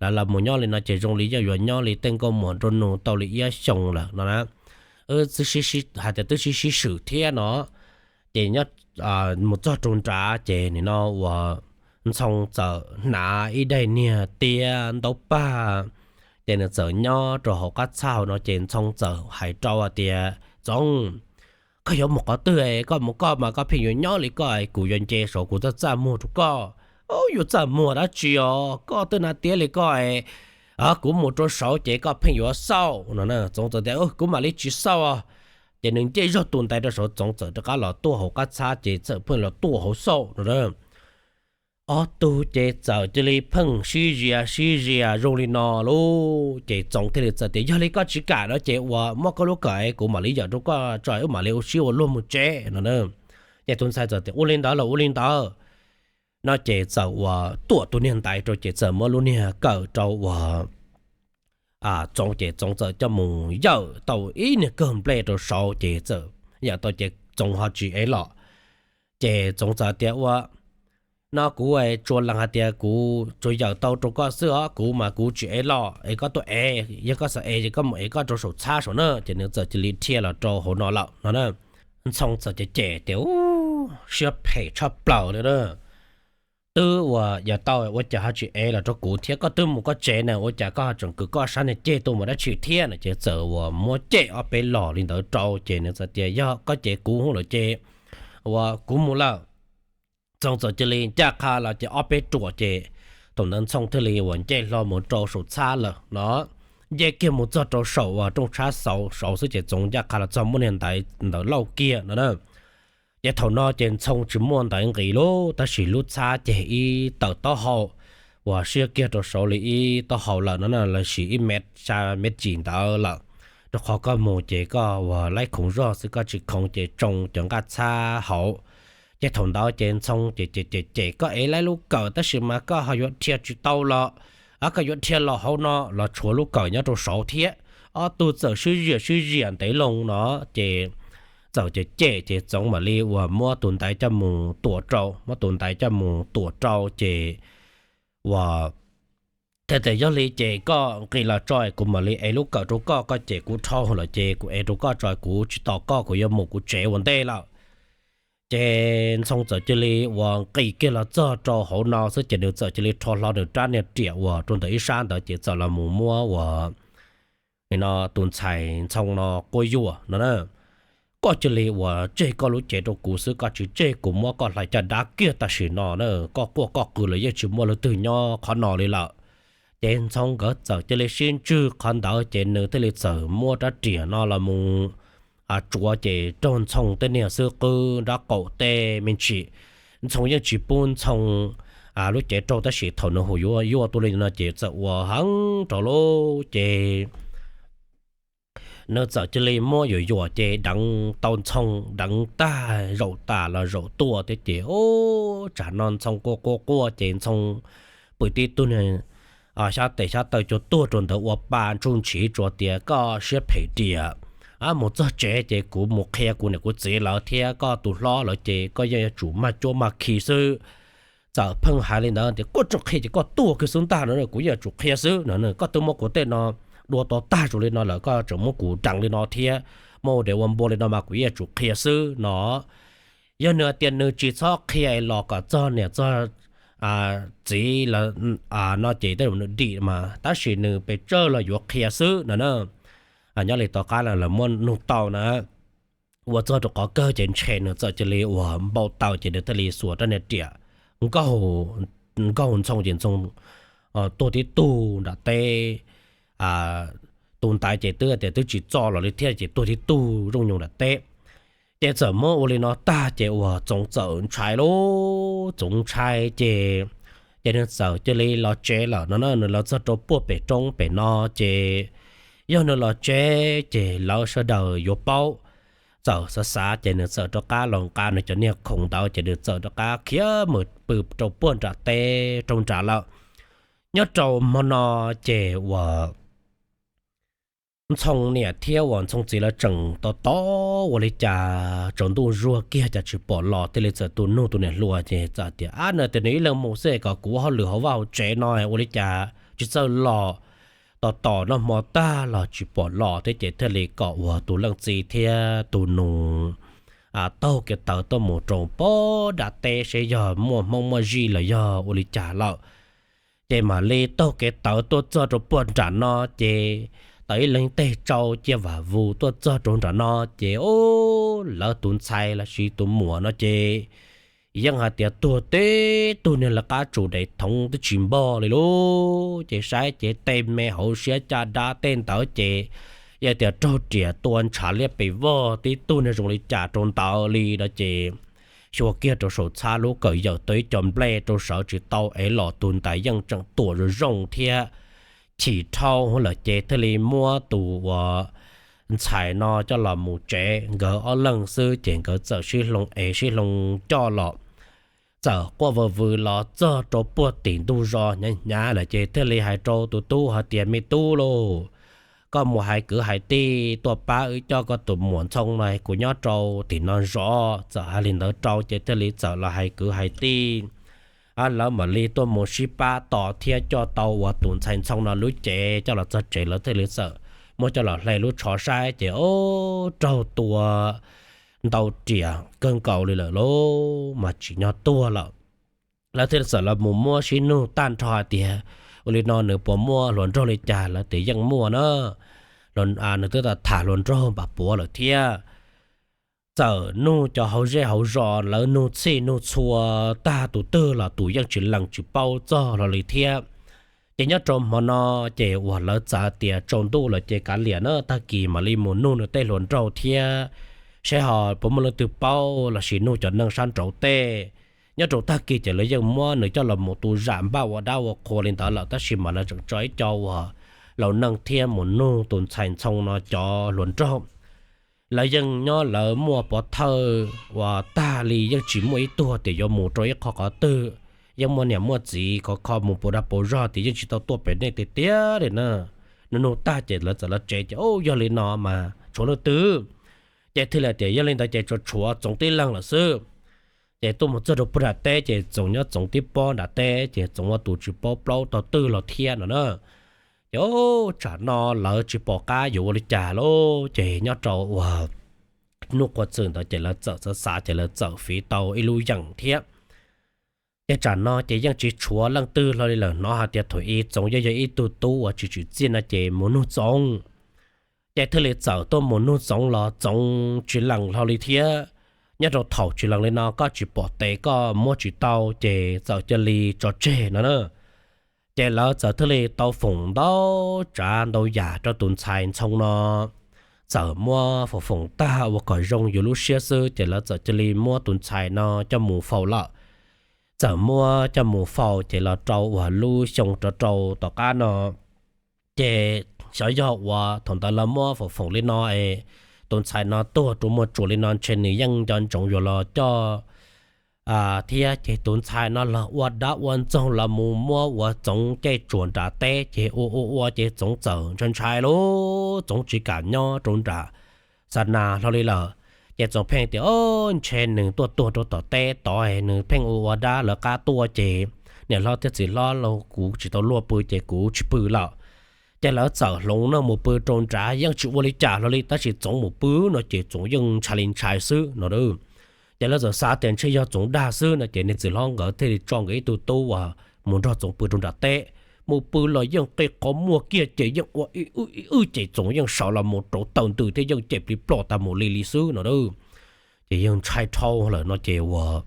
lawv los mus nyob li no ces zoo li yeej yuav nyob li tej nkauj muam nraug nus tau li ib xyoos lawm no na. Hais tias twb sib sib swm thiab no. Ces nyob mus txog rau nrad ces nim no uas Ntxhoo txawm hnav ib daim niag tiab ntaub pag, ces nws txawm nyob rau hauv qab txaj no ces Ntxhoo txawm hais rau hais tias, Txoov, koj yuav mus qhov twg? Koj mus koj mas koj pheej yuav nyob li koj, kuv yuav nce saud kuv txaj txaj muag rau koj. Yuav txaj muag dab tsi os, koj twb hnav tiab li koj, kuv mus rau saud ces koj pheej yuav xauj no. Txoov txawm tias, Kuv mam li tsis xauj. Ces nws nce zog tus ntaiv rau saud, Txoov txawm rov qab los tuaj hauv qab txaj ces txawm pheej los tuaj hauv xauj no. Ob tug ces txawm cia li pheej sib zias sib zias zoo li no lauj. Ces Txoov thiaj li txawm tias, Yog li koj tsis kam no ces uas muab koj lub kawm kuv mam li yawm rau koj tso wb mam li ua sib ua luag mus tsev no. Ces tus ntxhais txawm tias, Ua li ntawd los ua li ntawd. No ces txawm uas tuam tus niag ntaiv rau ces txawm muab lub niag kawm rau uas Txoov ces Txoov txawm coj mus yawm tau ib niag kawg nplej rau saud ces txawm yawm tau ces Txoov ho tsis ev los. Ces Txoov txawm tias, Ua no kuv tsuas lees hais tias kuv tsuas yawm tau rau koj xwb os, kuv mas kuv tsis ev los es koj tuaj ev, yog koj xav ev ces koj mus ev koj rau saum txhab saum na. Ces nws txawm cia li dhia los rau hauv no lawm no. Ntxhoo txawm cem cem tias, Siab phem tshaj plaws li na. Twb uas yawm tau ua cas ho tsis ev los rau kuv thiab, koj twb mus koj tsev na ua cas koj ho tseem kwv koj sab niag ceg tuaj mus dab tsi thiab no. Ces txawm uas muab cem ob peb los li ntawd rau ces nws txawm tias, Yog koj cem kuv hwv lawm ces uas kuv mus lawm. Txoov txawm cia li ncaj qha los ces ob peb ruam ces thaum ntawd Ntxhoo thiaj li uas nce hlo mus rau saum txhab lawm no. nce kiag mus txog rau saum uas rooj tshab saud xwb ces Ntxhoo ncaj qha los txog muab niag ntaiv ntawd lauj kiag no na. Ces thaum no ces Ntxhoo tsis muaj ntaiv nqis lawm, tab sis lub txhab ces ib tawm taub hau uas siab kiag rau saud li ib taub hau lawm no na, los sis ib mev xya mev cim ntawd lawm. Rau qhov koj mus ces koj uas laib khoov zog xwb, koj tsis khoov ces tsoo cov nqaj txhab hauv. Ces thaum ntawd ces Ntxhoo ces cem cem cem, koj ev laib lub kawm tab sis mas koj ho yuav dhia tsis tau los, koj yuav dhia los hauv no los tshuav lub kawm nyob rau saud thiab. Ob tug txawm sib ziam sib ziam ntev loo no, ces txawm cem cem ces Ntxhoo mam li uas muab tus ntaiv coj mus tuam rau, muab tus ntaiv coj mus tuam rau ces uas thiaj tias, yog li ces koj nqis los tso kuv mam li ev lub kawm rau koj, koj cem kuv dhau lawm ces kuv ev rau koj tso, kuv tsis tos koj, kuv yuav mus kuv tsev ua ntej lawm. Ces Ntxhoo txawm cia li uas nqis kiag los txog rau hauv no xwb ces nws txawm cia li rho hlo nws rab niag riam uas rau ntawm ib sab ntawd ces txawm los mus muab uas no tus ntxhais Ntxhoo no quab yuam no na. Koj cia li uas tseg koj lub cev rau kuv xwb, koj tsis tseg kuv muab koj hlais caj dab kiag tam sim no na, koj quaj koj qw los yeej tsis muaj leej twg nyob qhov no li lawm. Ces Ntxhoo nkawd txawm cia li sib ntswj qhov ntawd ces nws thiaj li txawm muab rab riam no los mus tsuav ces raug Ntxhoo tej niag xub qwb nrab qaum tej me ntsis. Ntxhoo yeej tsis pub Ntxhoo lub cev raug, tab sis thaum nws hu yuav yuav tuaj li no ces txawm ua heev rau lub cev nws txawm cia li muab yuam yuam ces deev tau Ntxhoo, deev tag zaum tas los zaum tuaj thiab ces ub, tsam no Ntxhoo quaj quaj quaj ces Ntxhoo pw tib tug niag xyab tes xyab taw cuag tuag rau ntawd ua pa ntsuj ntshiv tsuas tias, koj siab phem diam, mus txog tsev ces kuv mus qhia kuv niam kuv txiv lawv thiab koj tus hlob lawv ces koj yeej yuav tsum maj cuab maj khi xwb. Txawm pheej hais li ntawd tias, koj tseem qhia ces koj tuag kiag xwb ntag no, kuv yeej yuav tsum qhia xwb no, koj twb muab kuv tej no dua tau tag zoo li no lawm koj tseem muab kuv deev li no thiab, muab ua dev ua npua li no mas kuv yeej yuav tsum qhia xwb no. Yog nws hais tias nws tsis txhob qhia los kom txog niam txog txiv no ces tej zaum nws dim mas, tab sis nws pes tsawg los yuav qhia xwb no na. Nyob li tom qab lawv muab nug tau na, ua txog rau qhov kawg ces ntshe nws txawm cia li uas npau taws ces nws thiaj li xuas rab niag riam nkaug Ntxhoo ces Ntxhoo tuag tib tug nram teb, tus ntaiv ces twb tias twb tsis txo los li thiab ces tuag tib tug zoo nyoos nram teb. Ces txawm muab ua li no tag ces uas Ntxhoo txawm ntshai lauj, Ntxhoo ntshai ces, ces nws txawm cia li los tsev lawm no na. Nws los txog rau puag pem roob pem no ces yog nws los tsev ces lawv sawv daws yuav paub. Txawm xav xav ces nws txawm rov qab los nqa nws cov niag khoom ntawd ces nws txawm rov qab khiav mus pw rau puag nram teb rau nram lawm. Nyob rau hmo no ces uas Ntxhoo niam thiab uas Ntxhoo txiv lawv tseem tos tos ua li cas tsaus ntuj zuag kiag cas tsis pom los, thiaj li txawm tus nug tus niam hluas ces txawm tias, ab, nws tias nws ib leeg mus xwb es kom kuv hauj lwm hauv vaj hauv tsev no ua li cas tsis txawj los. Tos tos noj hmo tag los tsis pom los thiab ces thiaj li kom uas tus leej txiv thiab tus nus taug kev tawv tuaj mus rau puag nram teb seb yog muaj Hmoob muaj zij los yog ua li cas lawm. Ces mam li taug kev tawv tuaj txog rau puag nram no ces tau ib leeg teg tsau ciaj vam vus tuaj txog rau nram no ces ub, lawv tus ntxhais los sis tus muam no ces yeej hais tias tuag tib tug niag lawv qab tsuas daim thoov twb tsis npog li lauj. Ces saib ces tej me hauv siab caj dab tej ntawd ces yog tias raug riam tua ntshav liab pes vog tib tug niag zoo li cas rau ntawd li no ces xyuas kiag rau saum txhab lub kawm yawm tau ib co nplej rau sawv tsis tau es los tus ntaiv yeej tseem tuam zoo zoo thiab chim dhau lawm ces thiaj li muab tus uas ntxhais no coj los mus tsev. Nkawd ob leeg xwb ces nkawd txawm sib hloov es sib hloov coj los. Txawm quaj vwm vwm los txog rau puag tim ntug zos hnyav hnyav lawm ces thiaj li hais rau tus tub hais tias, me tub lauj, koj mus hais kwv hais tij tuaj pab wb coj koj tus muam Ntxhoo no, kuv nyob rau tim no zov. Txawm hais li ntawd rau ces thiaj li txawm los hais kwv hais tij, lawv mam li tuaj mus sib pab tos thiab coj tau uas tus ntxhais Ntxhoo no lub cev coj los txog tsev. Lawv thiaj li txawm muab coj los hle lub tsho saib ces ub, raug tua ntau riam kawg nkaus li lawm lauj, mas tsim nyog tuag lawm. Lawv thiaj li txawm los mus muab sib nug tag nrho hais tias, ua li no nws puas muaj hluas nraug li cas? Lawv tias yeej muaj na, nws twb tham hluas nraug npam puav lawm thiab. Txawm nug cov hauv zej hauv zos, lawv nug txhij nug txhua tag tus twg los tus yeej tsis lees tsis paub txog hlo li thiab. Ces nyob rau hmo no ces uas lawv txawm tias tsaus ntuj lawm ces kav liam na, tag kis mam li mus nug nws tej hluas nraug thiab saib ho puas muaj leej twg paub lossis nug cov neeg sab nraud tej. Nyob rau tag kis ces lawv yeej muab nws coj los mus tu zam npaj ua dab ua qhua li ntawd lawm, tab sis mas lawv tseem tso ib co uas laus neej thiab mus nug tus ntxhais Ntxhoo no cov hluas nraug. Lawv yeej nyob lawv muaj pov thawj uas tag li, yeej tsis muaj ib tug tias yuav mus rau ib qho qhov twg, yeej muaj niam muaj txiv khov kho mus puas dag puas zog tias yeej tsis tau tuaj pem nej tiag tiag li na. Nug nug tag ces lawv txawm los tsev ces, Au, yog li no mas tshuav leej twg? Ces thiaj li tias, Yog li ntawd ces tsuas tshuav Txoov tib leeg lawm xwb. Ces tuaj mus txog rau puag nram teb ces Txoov nyob Txoov tib pob nram teb, ces Txoov ua tus tsis paub plaub tog twg los thiab no na. Ces tsam no lawv tsis pom qab yuav ua li cas lauj, ces nyob rau uas hnub qhuav txwm ntawd ces lawv txawm xav xav ces lawv txawm fiv tau ib lub yeem thiab. Ces tsam no ces yeej tsis tshuav leej twg hlo li lawm, hnov hais tias thaum ub Txoov yeej yog ib tug tub uas tsis tsim txiaj no ces mus nug Txoov. Ces thiaj li txawm tuaj mus nug Txoov los Txoov tsis lees hlo li thiab. Nyob rau thaum tsis lees li no koj tsis pom tes koj muab tsis tau ces txawm cia li tso tseg no na. Ces lawv txawm thiaj li tau foom ntau tsav ntau yam rau tus ntxhais Ntxhoo no, txawm muab foom foom tag ua kom zoo yus lub siab xwb ces lawv txawm cia li muab tus ntxhais no coj mus faus lawm. Txawm muab coj mus faus ces los rau uas lub xyoo rov rau tom qab no, ces xyov yog uas thaum ntawd lawv muab foom foom li no es tus ntxhais no tuag rau muaj tsuas li no ntshe nws yeej nco ntsoov yuav los coj thiab. Ces tus ntxhais no los ua dab ua ntxoog los mus muab ua Txoov caij tsuam nram teb ces ua ua ua ces Txoov txawm ntshai ntshai lauj, Txoov tsis kam nyob rau nram xa nas hlo li lawm. Ces Txoov pheej tias, O, ntshe nws tuaj tuag rau tom teb tod, nws pheej ua ua dab lawv qab tuaj ces niam hlob thiab txiv hlob los kuv tsis tau luag pw ces kuv tsis pw lawm. Ces lawv txawm hloov no mus pw rau nrad yeej tsis ua li cas hlo li, tab sis Txoov mus pw no ces Txoov yeej ntshai li ntshai xwb no. Ces lawv txawm xav tias ntshe yog Txoov dag xwb no ces niag txiv hlob nkawd thiaj li tso nkawd ib tug tub uas mus nrog Txoov pw rau nram teb. Mus pw los yeej qi qhov muag kiag ces yeej ua ib wb ib wb ces Txoov yeej sawv los mus rauv taws ntws thiab yeej cem plig ploj tas mus li li xwb no. Ces yeej ntshai dhau lawm no ces uas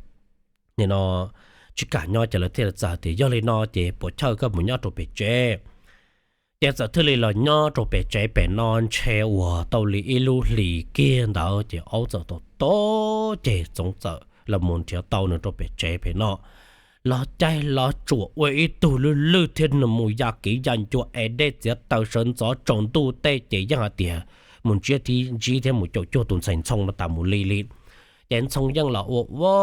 nim no tsis kam nyob ces lawv thiaj li txawm tias, Yog li no ces puas chawj koj mus nyob rau pem tsev. Ces txawm thiaj li los nyob rau pem tsev pem no ntshe uas tau li ib lub hlis kiag ntawd ces aub txawm tom tom ces Txoov txawm los mus nrhiav tau nws rau pem tsev pem no. Los caij los tsuam ua ib tug lwj lwj thiab nws mus ya kiv ya ncua es dej txiav taws sawv ntxov tsaus ntuj tej ces yeej hais tias mus ntsib thiab mus caum cuag tus ntxhais Ntxhoo no tas mus li li. Ces Ntxhoo yeej los ua ua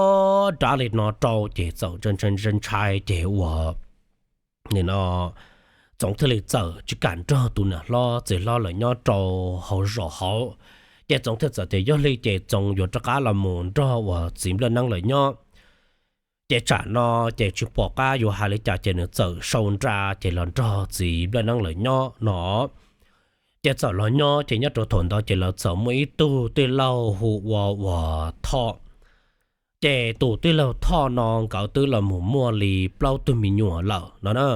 dab li no rau ces txawm ntshai ntshai ces uas nim no Txoov thiaj li txawm tsis kam nrog tus niam hlob txiv hlob lawm nyob rau hauv zos hauv. Ces Txoov thiaj txawm tias yog li ces Txoov yuav rov qab los mus nrog uas txiv Nplaj Neeb lawm nyob. Ces tsam no ces tsis pom qab yuav hais li cas ces nws txawm sau nra ces los nrog txiv Nplaj Neeb lawm nyob no. Ces txawm los nyob ces nyob rau thaum ntawd ces lawv txawm muaj ib tug tij laug hu ua uas Thoj. Ces tus tij laug Thoj no nkawd twb los mus muaj li plaub tug me nyuam lawm no na.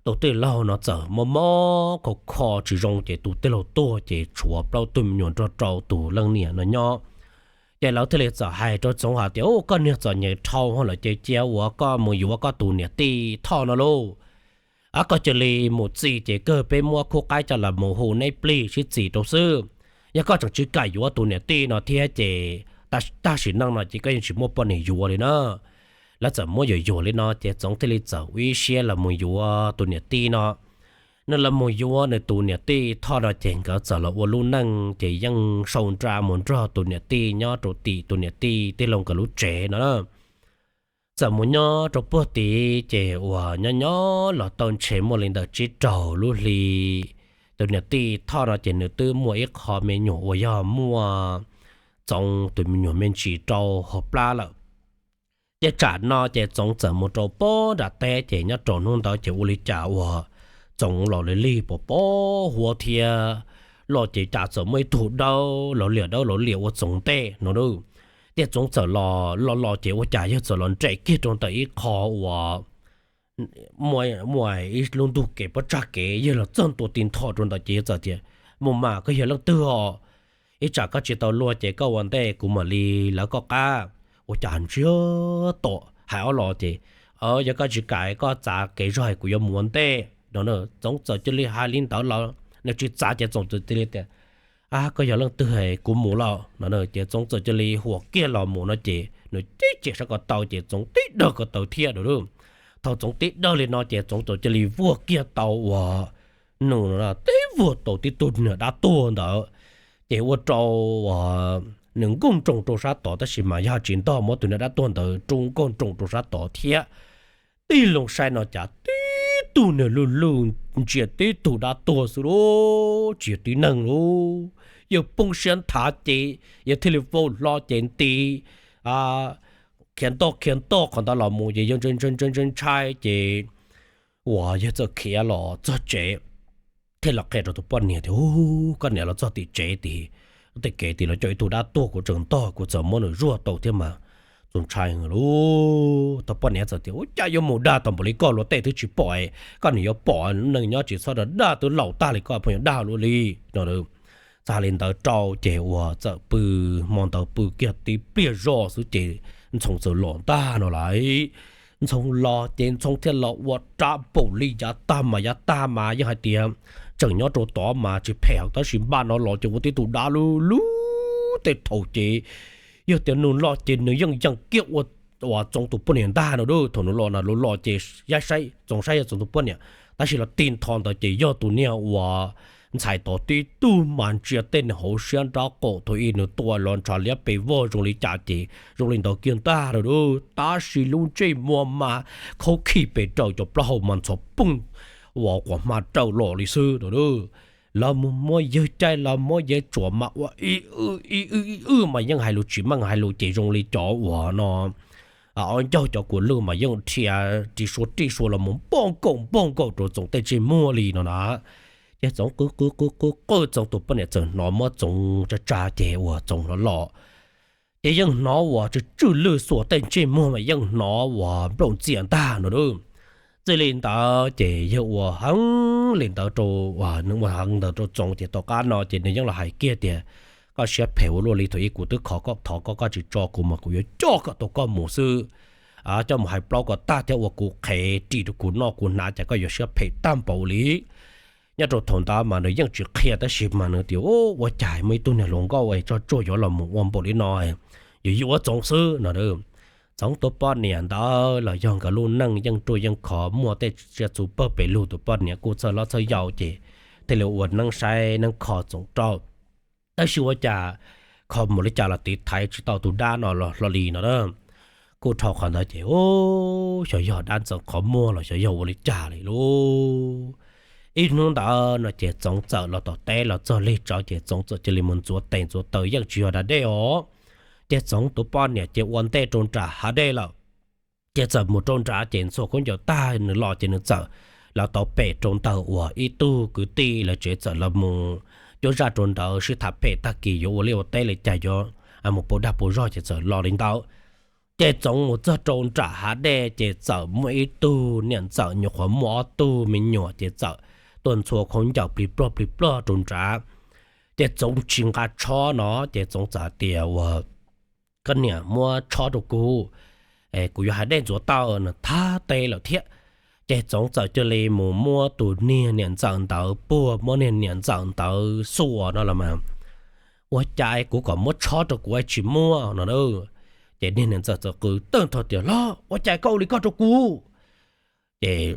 Tus tij laug no txawm mob mob kho kho tsis zoo ces tus tij laug tuag ces tshuav plaub tug me nyuam nrog rau tus leej niam no nyob. Ces lawv thiaj li txawm hais rau Txoov hais tias, Ub, koj niag txom nyem dhau lawm ces cia uas koj mus yuav koj tus niam tij Thoj no lauj. Koj cia li mus txi ces kawg peb muab khub qaib coj los mus hu neb plig sib txi rau xwb. Yog koj tseem tsis kam yuav tus niam tij no thiab ces tag sim neej no ces koj yeej tsis muaj poj niam yuav li na. Lawv txawm muab yuam yuam li no ces Txoov thiaj li txawm ua ib siab los mus yuav tus niam tij no. Nws los mus yuav nws tus niam tij Thoj no ces nkawd txawm los ua lub neej ces yeej sau nra mus nrog tus niam tij nyob rau tim tus niam tij tij laug nkawd lub tsev no. Txawm mus nyob rau puag tid ces uas nyob nyob los tau ntshe muaj li ntawm tsib rau lub hli, tus niam tij Thoj no ces nws twb muaj ib qho me nyuam uas yog muaj Txoov tus me nyuam me ntsis rau hauv plab lawm. Ces tsam no ces Txoov txawm mus rau puag nram teb ces nyob rau hnub ntawd ces ua li cas uas Txoov los li lig pos pos huab thiab los ces cas txawm muaj ib tug dawb los liam dawb los liam ua Txoov ntej no. Ces Txoov txawm los los los ces ua cas yawg txawm los nres kiag rau ntawm ib qho uas muaj ib lub ntug kev pob tsag kev, yawg los txog ntua ti ntho rau ntawd ces yawg txawm tias, Mus mas koj yog leej twg os? Ib tsam koj tsis tau luag ces koj ua ntej kuv mam li lawv koj qab. Ua cas ntsiag to hais ob los ces, Yog koj tsis kam koj txav kev zog kuv yuav mus ua ntej. no. Txoov txawm cia li hais li ntawd los nws tsis txav ces Txoov txawm cia li tias, Koj yog leej twg es kuv mus lawm no. Ces Txoov txawm cia li huam kiag los mus no ces nws tib ceg sab ko taw ces Txoov tib dawg ko taw thiab no. Thaum Txoov tib dawg li no ces Txoov txawm cia li vuag kiag tau uas nws tib vuag tau tib tug niag dab tuag ntawd. Ces ua rau nws nkaug nroos rau sab tod tab sis mas yog tsis ntog muab tus niag dab tuag ntawd rub nkaug nroos rau sab tod thiab. Tij laug saib no cas tib tug niag lwj lwj ntsia tib tug dab tuag xwb lauj, tsis yog tib neeg lauj. Yawg poob siab nthav ces yawg thiaj li vau hlo ces nti khiav ntoj khiav ntoj qhov ntawd los mus ces yawg ntshai ntshai ntshai ntshai ces uas yawg txawm khiav los txog tsev thiaj los qhia rau tus poj niam tias, Koj niam, los txog tim tsev tim, tej kev tim los coj ib tug dab tuag kuv tseem ntog kuv txawm muab nws zuaj tau thiab mas txaus ntshai lauj. Tus poj niam txawm tias, Ua cas yuav mus dag tau npaum li koj, luag tej twb tsis pom, koj niam yuav pom, neeg nyob tsis txhob dag, twb laus tag li koj pheej yuav dag luaj li no. Txog li ntawd rau ces uas txawm pw, hmo ntawd pw kiag tib pliag zog xwb ces Ntxhoo txawm los ntag no lauj. Ntxhoo los ces Ntxhoo thiaj los ua rab npaum li yav tag mas, yav tag mas yeej hais tias tseem nyob rau tod mas tsis phem heev tab sis npaj no los ces ua tib tug dab lub lub tej thaum ces yog tias nws los ces nws yeej yees kiag ua Txoov tus poj niam ntag no. Thaum nws los no los los ces Txoov saib yog Txoov tus poj niam tab sis los tig nrho ntawd ces yog tus niag uas ntxhais tod tib tug mas ntsia tej niag hauv siab nrab qaum thaum ub nws tua los ntshav liab pes vog zoo li cas ces zoo li ntawd kiag ntag no. Tab sis lub ntsej muag mas khaub khij pes raws cov plaub hau mas ntxhov pooj uas quas hma raws los li xwb no. Los mus muab yawg caij los muab yawg tsuam mas ua ib wb ib wb mas yeej hais lus tsis meej, hais lus ces zoo li cov uas no ob ncaug cov kua lwj mas yeej dhia ris sua ris sua los mus npog nkaus npog nkaus rau Txoov tej ntsej muag li no na. Ces Txoov qw qw qw qw qw, Txoov tus poj niam txawm hnov muab Txoov tsa tsa ces uas Txoov los los ces yeej hnov uas tsw tswj lwj xuas tej ntsej muag mas yeej hnov uas nplooj ntxias ntag no. Txij li ntawd ces yawg ua heev li ntawd rau, nws ua heev ntawd rau Txoov ces tom qab no ces nws yeej los hais kiag tias, Koj siab phem ua luaj li, thaum ub kuv twb kho koj, thov koj, koj tsis tso kuv mas kuv yuav coj koj tau koj mus xwb, coj mus hais plaub kom tag thiab ua kuv qhev ris rau kuv noj kuv hnav cas koj yuav siab phem tag npaum li. Nyob rau thaum ntawd mas nws yeej tsis qhia tab sis mas nws tias, Ua cas muaj ib tug niag hluas nkauj es tso tsuag yuav los mus ua npaum li no, yuav yuav Txoov xwb no. Txoov tus poj niam ntawd los yog nkawd lub neej yeej ruaj yeej khov, muaj tej tsiaj txhu pawg pes lug, tus poj niam kuj txhawj hlob txhawj yau ces thiaj li ua neeb saib neeb kho Txoov rau. Tab sis ua cas kho npaum li cas los tiv thaiv tsis tau tus dab no los hlo li no na. Kuj dhau qhov ntawd ces xyov yog dab ntxeev qhov muag los xyov yog ua li cas li lauj. Ib hnub ntawd no ces Txoov txawm los tom teb los txog lig tsawv ces Txoov txawm cia li mus ntxuav tes ntxuav taw, yeej tsis yog da dej os. Ces Txoov tus poj niam ces ua ntej rau nram hav dej lawm. Ces txawm mus rau nrad ces ntxhua khaub ncaws tag nws los ces nws txawm los tau pem rau ntawm uas ib tug kwv tij lawv tsev, txawm los mus cuab zaj rau ntawd sib tham pem tag kis yuav ua liaj ua teb li cas yuav mus pov dag pov zog ces txawm los li ntawd. Ces Txoov mus txog rau nram hav dej ces txawm muaj ib tug niam ntxawm nyuam qhuav muaj ob tug me nyuam ces txawm tuaj ntxhua khaub ncaws plig plog plig plog rau nrad. Ces Txoov tsis nqa tshob no ces Txoov txawm hais tias uas, Koj niam, muab tshob rau kuv, kuv yuav hais dej ntxuav taw no. Thab teb lawm thiab. Ces Txoov txawm cia li mus muab tus niag niam ntxawm ntawd puag, muab niag niam ntxawm ntawd xuas no los mas, Ua cas kuv kom muab tshob rau kuv tsis muab no. Ces niag niam ntxawm txawm qw tawg ntho tias, Los ua cas koj ua li koj rau kuv? Ces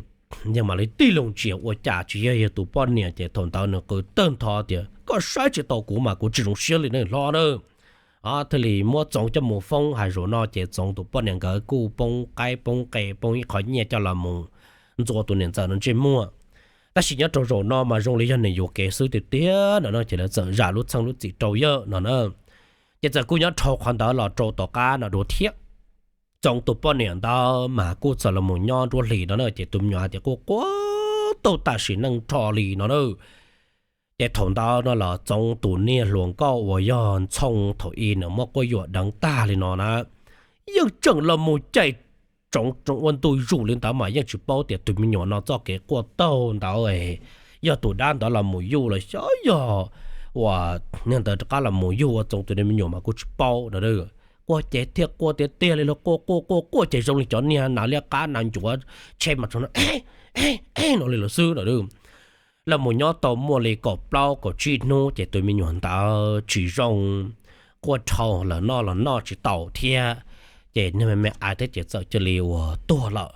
yog mam li tig loo ntsia ua cas tsis yog yog tus poj niam ces thaum ntawd nws qw tawg ntho tias, Koj saib tsis taus kuv mas kuv tsis zoo siab li ne hlob na. Thiaj li muab Txoov coj mus foob. Hais zaum no ces Txoov tus poj niam nkawd kuj poob qaib poob qe poob ib qho nyiaj coj los mus ntxuav tus niam ntxawm no ntsej muag. Tab sis nyob rau zaum no mas zoo li yog nws yuam kev xwb tiag tiag no no ces lawv txawm zam lub txheej lub txim rau yawg no na. Ces txawm kuj nyob dhau qhov ntawd los rau tom qab no dua thiab. Txoov tus poj niam ntawd mas kuj txawm los mus nyob nruab hlis no na ces tus me nyuam hais tias kuj quav tau tam sim neej nrho li no na. Ces thaum ntawd no los Txoov tus niag hluas nkauj uas yog Ntxhoo thaum ub nws muab quab yuam deev tag li no na, yeej tseem los mus caij Txoov ua ntu zus li ntawd mas yeej tsis paub tias tus me nyuam no txoj kev quaj taug ntawd yog tus dab ntawd los mus yuj los xyov yog uas niag ntawd rov qab los mus yug ua Txoov tus niag me nyuam mas kuj tsis paub no. quaj ces thiaj quaj tiag tiag li los quaj quaj quaj quaj ces zoo li cov niag nas liab qab nas ncuav tsheb mas tso no no li lawm xwb no. Los mus nyob tau muaj li kaum plaub kaum tsib hnub ces tus me nyuam ntawd tsis zoo, quaj dhau, los noj los noj tsis tau thiab, ces niag me me ais thiab ces txawm cia li uas tuag lawm.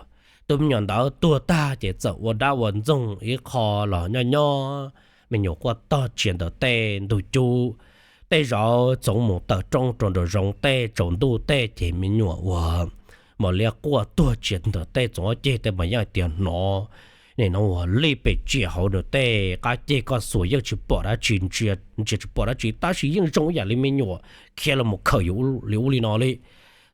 Tus me nyuam ntawd tuag tag ces txawm ua dab ua ntxoog ib qho los nyob nyob, me nyuam quaj tog tsias ntawm tej ntug cub, tej zaum Txoov mus taws roob rau nraum zoov tej tsaus ntuj tej ces me nyuam uas mam li quaj tuag tsias ntawm tej txoov ceg tej mas yeej hais tias hnov, nim no uas lij pes tsiam hauv nws tej qab ceg koj xuas yeej tsis pom dab tsi, ntsia tsis pom dab tsi tab sis yeej zoo ib yam li me nyuam khiav los mus khawm yus li ub li no li.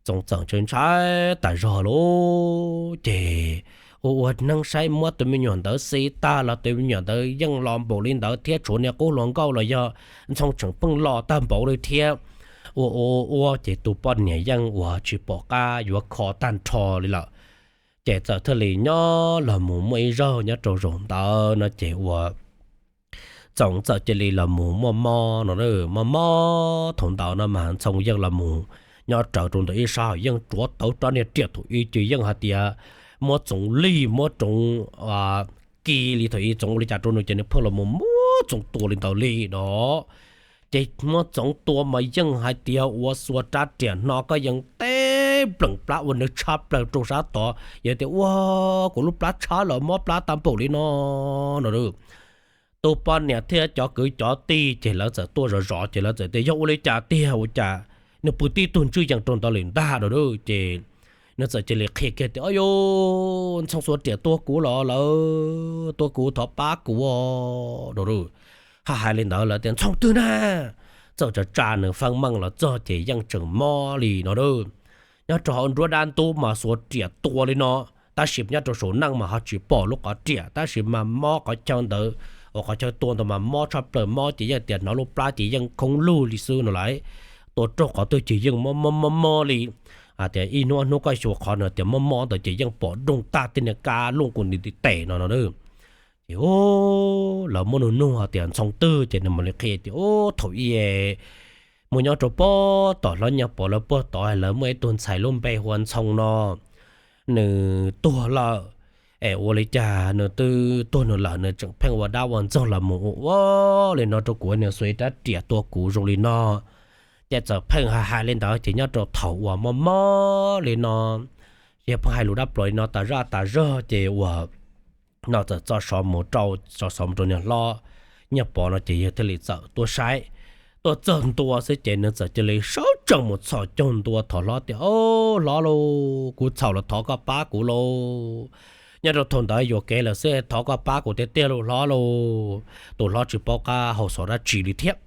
Txoov txawm ntshai ntshai tas zog lauj ces ua ua neeb saib muab tus me nyuam ntawd xi tag los tus me nyuam ntawd yeej los npaum li ntawd thiab, tshuav niag qub hluas nkauj los yog Ntxhoo tseem pheej los tag npaum li thiab. Ua ua ua ces tus poj niam yeej uas tsis pom qab yuav kho tag nrho li lawm. Ces txawm thiaj li nyob los mus muaj ib zaug nyob rau zaum ntawd no ces uas Txoov txawm cia li los mus muaj mob no, muaj mob thaum ntawd no mas Ntxhoo yeej los mus nyob rawv rau ntawm ib sab hauv yeej tsuav tau rab niag riam thaum ub ces yeej hais tias muab Txoov lij muab Txoov ki li thaum ub Txoov ua li cas rau nws ces nws pheej los mus muab Txoov tua li ntawd li no. Ces muab Txoov tua mas yeej hais tias ua xuas rab riam hno koj yeej teb npleem plab ua nws tshab plaws rau sab tod, yog tias ua kuv lub plab tshab los mob plab tag npaum li no no. Tus poj niam thiab cov kwv cov tij ces lawv txawm tuaj zov zov ces lawv txawm tias yog ua li cas tiag ua cas nws pw tib tug ntswj yees rau ntawd lawm ntag no. Ces nws txawm cia li qhia kiag tias o, Ntxhoo xuas riam tua kuv los lawm, tua kuv thov pab kuv no. Hais hais li ntawd lawv tias Ntxhoo twg na, txawm tsa tsa nws feeb meej los txog ces yeej tseem mob li no. Nyob rau hauv nruab dab ntub mas xuas riam tua li no, tab sis nyob rau saum neej mas ho tsis pom lub qhov riam tab sis mas mob qhov chaw ntawd, uas qhov chaw tua ntawd mas mob tshaj plaws, mob ces yeej tias hnov lub plab ces yeej khoob lug li xwb no lawm. Tua raug qhov twg ces yeej mob mob mob mob li. Hais tias ib hnub hnub koj xyuas qhov no tias mob mob ntawd ces yeej pom doog tag tej niag kab luj nkaus ntiv tes no no. Ces lawv muab nug nug hais tias Ntxhoo twg ces nws mam li qhia tias o, thaum ub mus nyob rau pem tom hlob Nyiaj Pov lawv puag tod lawv muaj ib tug ntxhais lub npe hu ua Ntxhoo no, nws tuag lawm, es ua li cas nws twb tuag nws lawm nws tseem pheej ua dab ua ntxoog los mus ua ua li no rau kuv, nws xuas ib rab riam tua kuv zoo li no. Ces txawm pheej hais hais li ntawd ces nyob rau thaum uas mob mob li no, yog pheej hais lus dab plos li no tas zaj tas zog ces uas no txawm txo sov mus rau, txo sov mus rau niag hlob Nyiaj Pov no ces yawg thiaj li txawm tuaj saib. Tuaj txog ntua xwb ces nws txawm cia li sawv tsees mus txhos caug ntua thov hlob tias o, hlob lauj, kuv txhaum los thov koj pab kuv lauj. Nyob rau thaum ntawd yuam kev lawm xwb, thov koj pab kuv tiag tiag lauj hlob lauj. Tus hlob tsis paub qab hau xov dab tsi li thiab.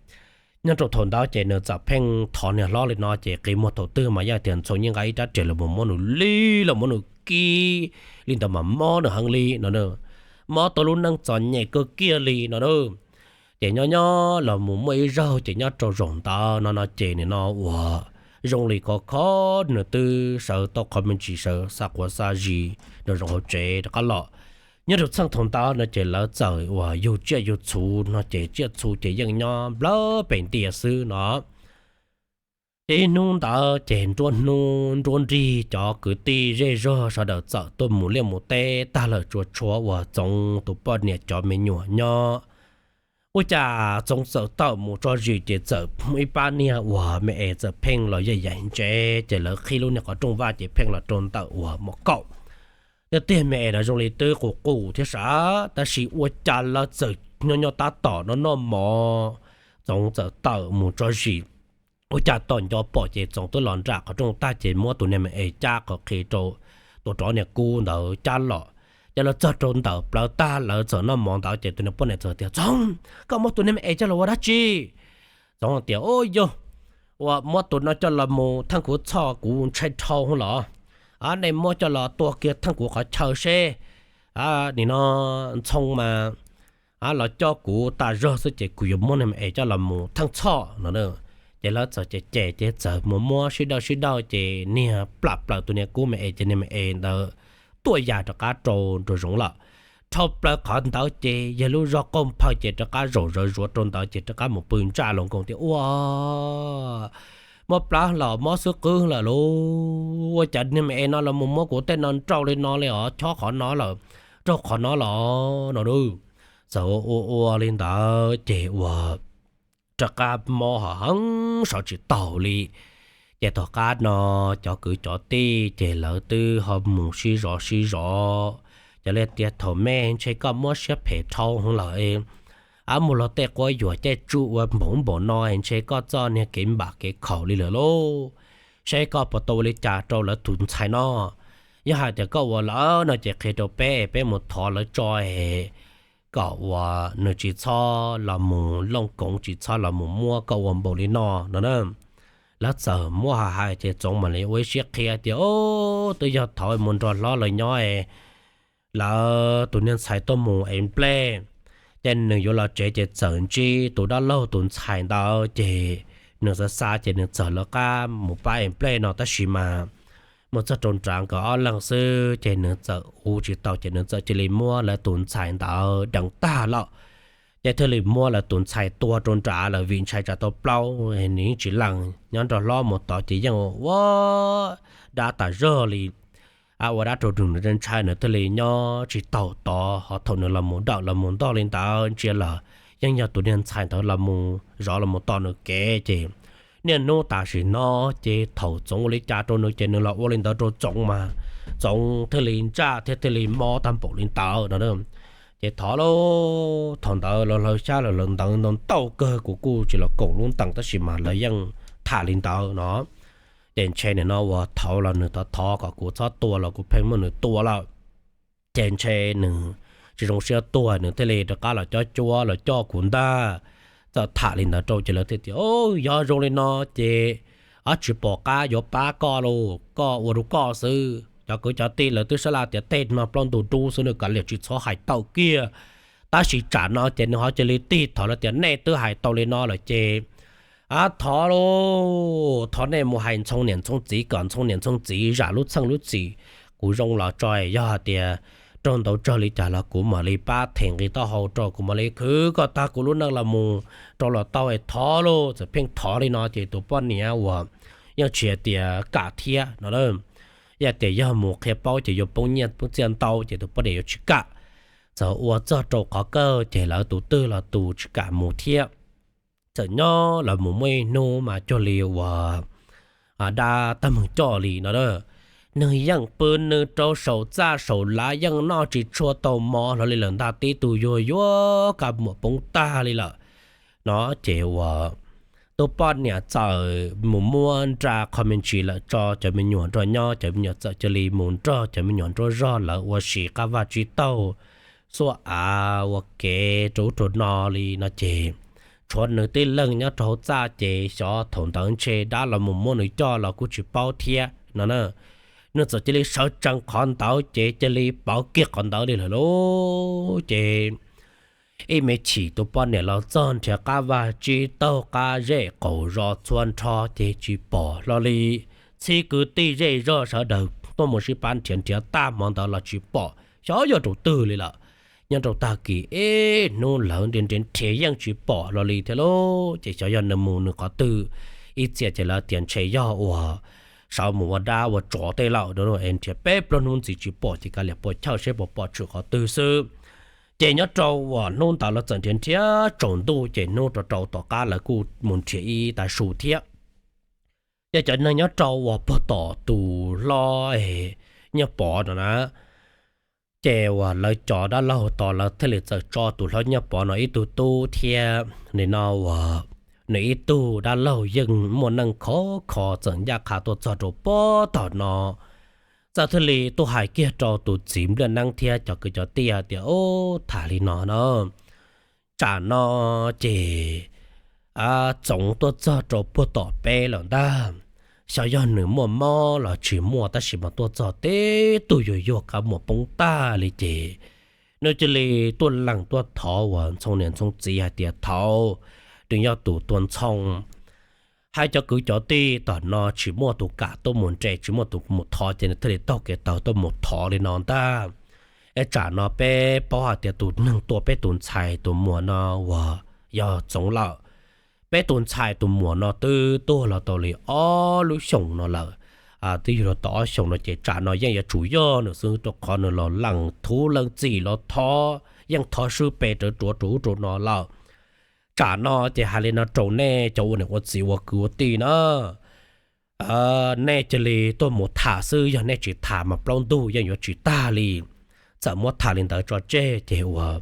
Nyob rau thaum ntawd ces nws txawm pheej thov niag hlob li no ces qi muag thaum twg mas yog tias Ntxhoo yeej nqa ib rab riam los mus muab nws li, los muab nws kib li ntawd mas mob nws heev li no, mob tau lub neej txom nyem kawg kiag li no. Ces nyob nyob los mus muaj ib zaug ces nyob rau zaum ntawd no no ces nim no uas zoo li khov kho nws twb sawv tau qhov me ntsis sawv xa quav xa zis rau zaum hauv tsev rov qab los. Nyob rau txheej thaum ntawd no ces lawv txawm uas yug tsiaj yug txhu no ces tsiaj txhu ces yeej nyob nplawg pem ntias xwb no. Ces ib hnub ntawd ces nruab hnub nruab nrig cov kwv tij zej zog sawv daws txawm tuaj mus liaj mus teb tag lawm tsuas tshuav uas Txoov tus poj niam cov me nyuam nyob. Ua cas Txoov txawm tawm mus tso zis ces txawm ib pab niag uas me es txawm pheej los yam yam ntsev ces lawv qhib lub niag qhov rooj vag ces pheej los rau ntawm uas mom kaum. Yog tiag me es no zoo li twb qus qus thiab sav tab sis ua cas lawv txawm nyob nyob tab tom no noj mov, Txoov txawm tawm mus tso zis. Ua cas tom nco pom ces Txoov twb los nram qhov rooj tag ces muab tus niag me es cab qhov qhi rau tus rov niag kub ntawd cab los. Ces lawv txog rau ntawm plawv tag lawv txawm noj mov ntawd ces tus niag poj niam txawm tias Txoov, koj muab tus niag me es coj los ua dab tsi? Txoov tias o, yog uas muab tus no coj los mus theej kuv txhoj kuv ntshai dhau los, nej muab coj los tua kiag theej kuv qhov chaw seb. Nim no Ntxhoo mas los coj kuv tas zog xwb ces kuv yuav muab niag me es coj los mus theej txhoj no. Ces lawv txawm cem cem ces txawm mus muab sib dawj sib dawj ces niag plam plaws tus niag kub me es ces niag me es ntawd tuaj ya rov qab rau nraum zoov lawm. Dhau plaws qhov ntawd ces yog lub zog qaug nphaw ces rov qab zaum zawv zuav rau ntawd ces rov qab mus pw ntsaj los nkoos tias ua mob plab los mob xwb qwb lawm lauj. Ua cas niag me es no los mus muab kuv tej no nrauj li no li os, chob qhov no lawm, raug qhov no los no. Txawm ua ua li ntawd ces ua rov qab mob ho heev sov tsis taus li. Ces tom qab no cov kwv cov tij ces lawv twb ho mus sib zov sib zov. Cov li tias thaum me ntshe koj muab siab phem dhau heev lawm, ab mus los tej quab yuam caij tsuj ua npaum npaum no ntshe koj txoj niag kev npam kev khaum li lawm lauj. Saib koj puas tau ua li cas rau lawv tus ntxhais no. Yog hais tias koj ua lawm no ces qhia rau peb, peb mus thov lawv tso es kom ua nws tsis txhob los mus looj koov, tsis txhob los mus muab koj ua npaum li no no na. Lawv txawm muab hais hais ces Txoov mam li ua ib siab qhia tias, Twb yog thaum mus nrog hlob lawv nyob es lawv tus niag ntxhais tuaj mus ev nplej, ces nws yuav los tsev ces txawm ntsib tus dab laug tus ntxhais ntawd ces nws xav xav ces nws txawm lawv qab mus pab ev nplej no tab sis mas mus txog rau nrad nkawd ob leeg xwb ces nws txawm ua tsis tau ces nws txawm cia li muab lawv tus ntxhais ntawd deev tag lawm. Ces thiaj li muab lawv tus ntxhais tua rau nrad lawm vim ntshai tsam tau plaub, nws yeej tsis lees, nyob nrog hlob mus tod ces yeej ua dab tas zog li. Ua dab rau nws, nws ntshai nws thiaj li nyob tsis taus tod, ho thaum nws los mus dawm los mus ntog li ntawd ntsia los yeej yog tus niag ntxhais ntawd los mus zov los mus tom nws kev ces niaj hnub tam sim no ces thaum Txoov ua li cas rau nws ces nws los ua li ntawd rau Txoov mas Txoov thiaj li ntsaj thiab thiaj li mob tag npaum li ntawd no. Ces thov lauj, thaum ntawd lawv hlawv xyab lawv hlawv ntawv ntau ntau kawg, kuv kuj tsis los koom lub ntees tab sis mas lawv yeej tham li ntawd no. Ces ntshe nim no uas thov los nws thov thov kom kuv txhob tua los kuv pheej muab nws tua lawm. Ces ntshe nws tsis zoo siab tuag, nws thiaj li rov qab los cob cuab los coj kuv ntag. Txawm tham li ntawd rau ces lawv thiaj tias, Yog zoo li no ces ob tsis pom qab yuav pab koj lauj, koj ua rau koj xwb. Cov kwv cov tij lawv twb sab laj tias tej no plaub ntug rub xwb, nws kav liam tsis txhob hais tawm kiag. Tab sis tsam no ces nws ho cia li tig thov lawv tias nej twb hais tau li no lawm ces thov lauj, thov nej mus hais ntxhoo niam ntxhoo txiv kom ntxhoo niam ntxhoo txiv zam lub txheej lub txim kuv zoo los tso, yog hais tias raug ntau tsawg li cas los kuv mam li pab them nqi taub hau rau, kuv mam li khwv koj tag kuv lub neej los mus rau los tau es thov lauj. Txawm pheej thov li no ces tus poj niam uas yeej tsis hais tias kam thiab no, yog tias yog mus qhia paub ces yuav poob nyiaj poob txiaj ntau ces tus poj niam yuav tsis kam. Txawm ua txog rau qhov kawg ces lawv tus twg los tus tsis kam mus thiab. Txawm nyob los mus muaj ib hnub mas cuag li uas dab tag meeg coj li no, nws yeej pw nws rau saum txaj saum lav yeej noj tsis tshua tau mov hlo li lawm ntag, tib tug yuag yuag kab muam poob tag li lawm no. Ces uas tus poj niam txawm mus muab nra qho me ntsis lawm tso cov me nyuam nrog nyob, cov me nyuam txawm cia li mus nrog cov me nyuam nruab zog lawv ua si qab vaj tsib taug, xuab av ua kev rau ub rau no li no ces tshuav nws tib leeg nyob rau hauv txaj ces xyov thaum ntawd ntshe dab los mus muab nws coj los kuj tsis paub thiab no. Nws txawm cia li sawv tsees qhov ntawd ces cia li pawv kiag qhov ntawd li lawm lauj. Ces ib me chim tus poj niam los txog nrhiav qab vaj tsib taug qab zej qaum zos txhua nrho ces tsis pom hlo li. Txhib kwv tij zej zog sawv daws tuaj mus sib pab nrhiav, nrhiav tag hmo ntawd los tsis pom xyov yog rau twg li lawm. Nyob rau tag kis ib hnub lawv nrhiav nrhiav nrhiav yeej tsis pom hlo li thiab lauj. Ces xyov yog nws mus nws qhov twg, ib txhia ces lawv tias ntshe yog uas sawv mus ua dab ua tsov tej lawm, nrhiav peb plaub hnub ntxiv tsis pom ces kav liam puas chawj seb puas pom tshwm qhov twg xwb. Ces nyob rau uas hnub ntawd lawv txawm nrhiav nrhiav tsaus ntuj ces hnub rau rau tom qab lawv kuj mus nrhiav ib tav su thiab. Ces cov neeg nyob rau uas puag tom tus hlob Nyiaj Pov no na, ces uas lawv cov dab laug tos lawv thiaj li txawm tso tus hlob Nyiaj Pov no ib tug tub thiab nim no uas nws ib tug dab laug yeej muaj neej khov kho txawm ncaj qha tuaj txog rau puag tom no. Txawm thiaj li tuaj hais kiag rau tus txiv nplaj neeb thiab cov kwv cov tij hais tias, Ub, tham li no na, tsam no ces Txoov tuaj txog rau puag tom peb lawm ntag. Xyov yog nws muaj mob los tsis muaj tab sis mas tuaj txog tib tug yuag yuag kab muam poob tag li ces nws cia li tuaj lees tuaj thov uas Ntxhoo niam Ntxhoo txiv hais tias thaum nws yog tus tua Ntxhoo, hais cov kwv cov tij tom no tsis muaj tus kam tuaj mus nres, tsis muaj tus mus thov ces nws thiaj li taug kev tawv tuaj mus thov li no ntag. Es tsam no peb paub hais tias tus neeg tua peb tus ntxhais tus muam no uas yog Txoov lawm, Peb tus ntxhais tus muam no twb tuag los tau li ob lub xyoos no lawm, twb yug los tau ob xyoos no ces tsam no yeej yuav tsum yog nws xwb rau qhov nws los lees thuv lees txim los thov, yeej thov swb pe rawv ruav rau ub rau no lawm. Tsam no ces hais li no rau nej cov ua niam ua txiv ua kwv ua tij na, nej cia li tuaj mus tham xwb, yog nej tsis tham mas plaub ntug yeej yuav tsis tag li. Txawm muab tham li ntawd tso tseg ces uas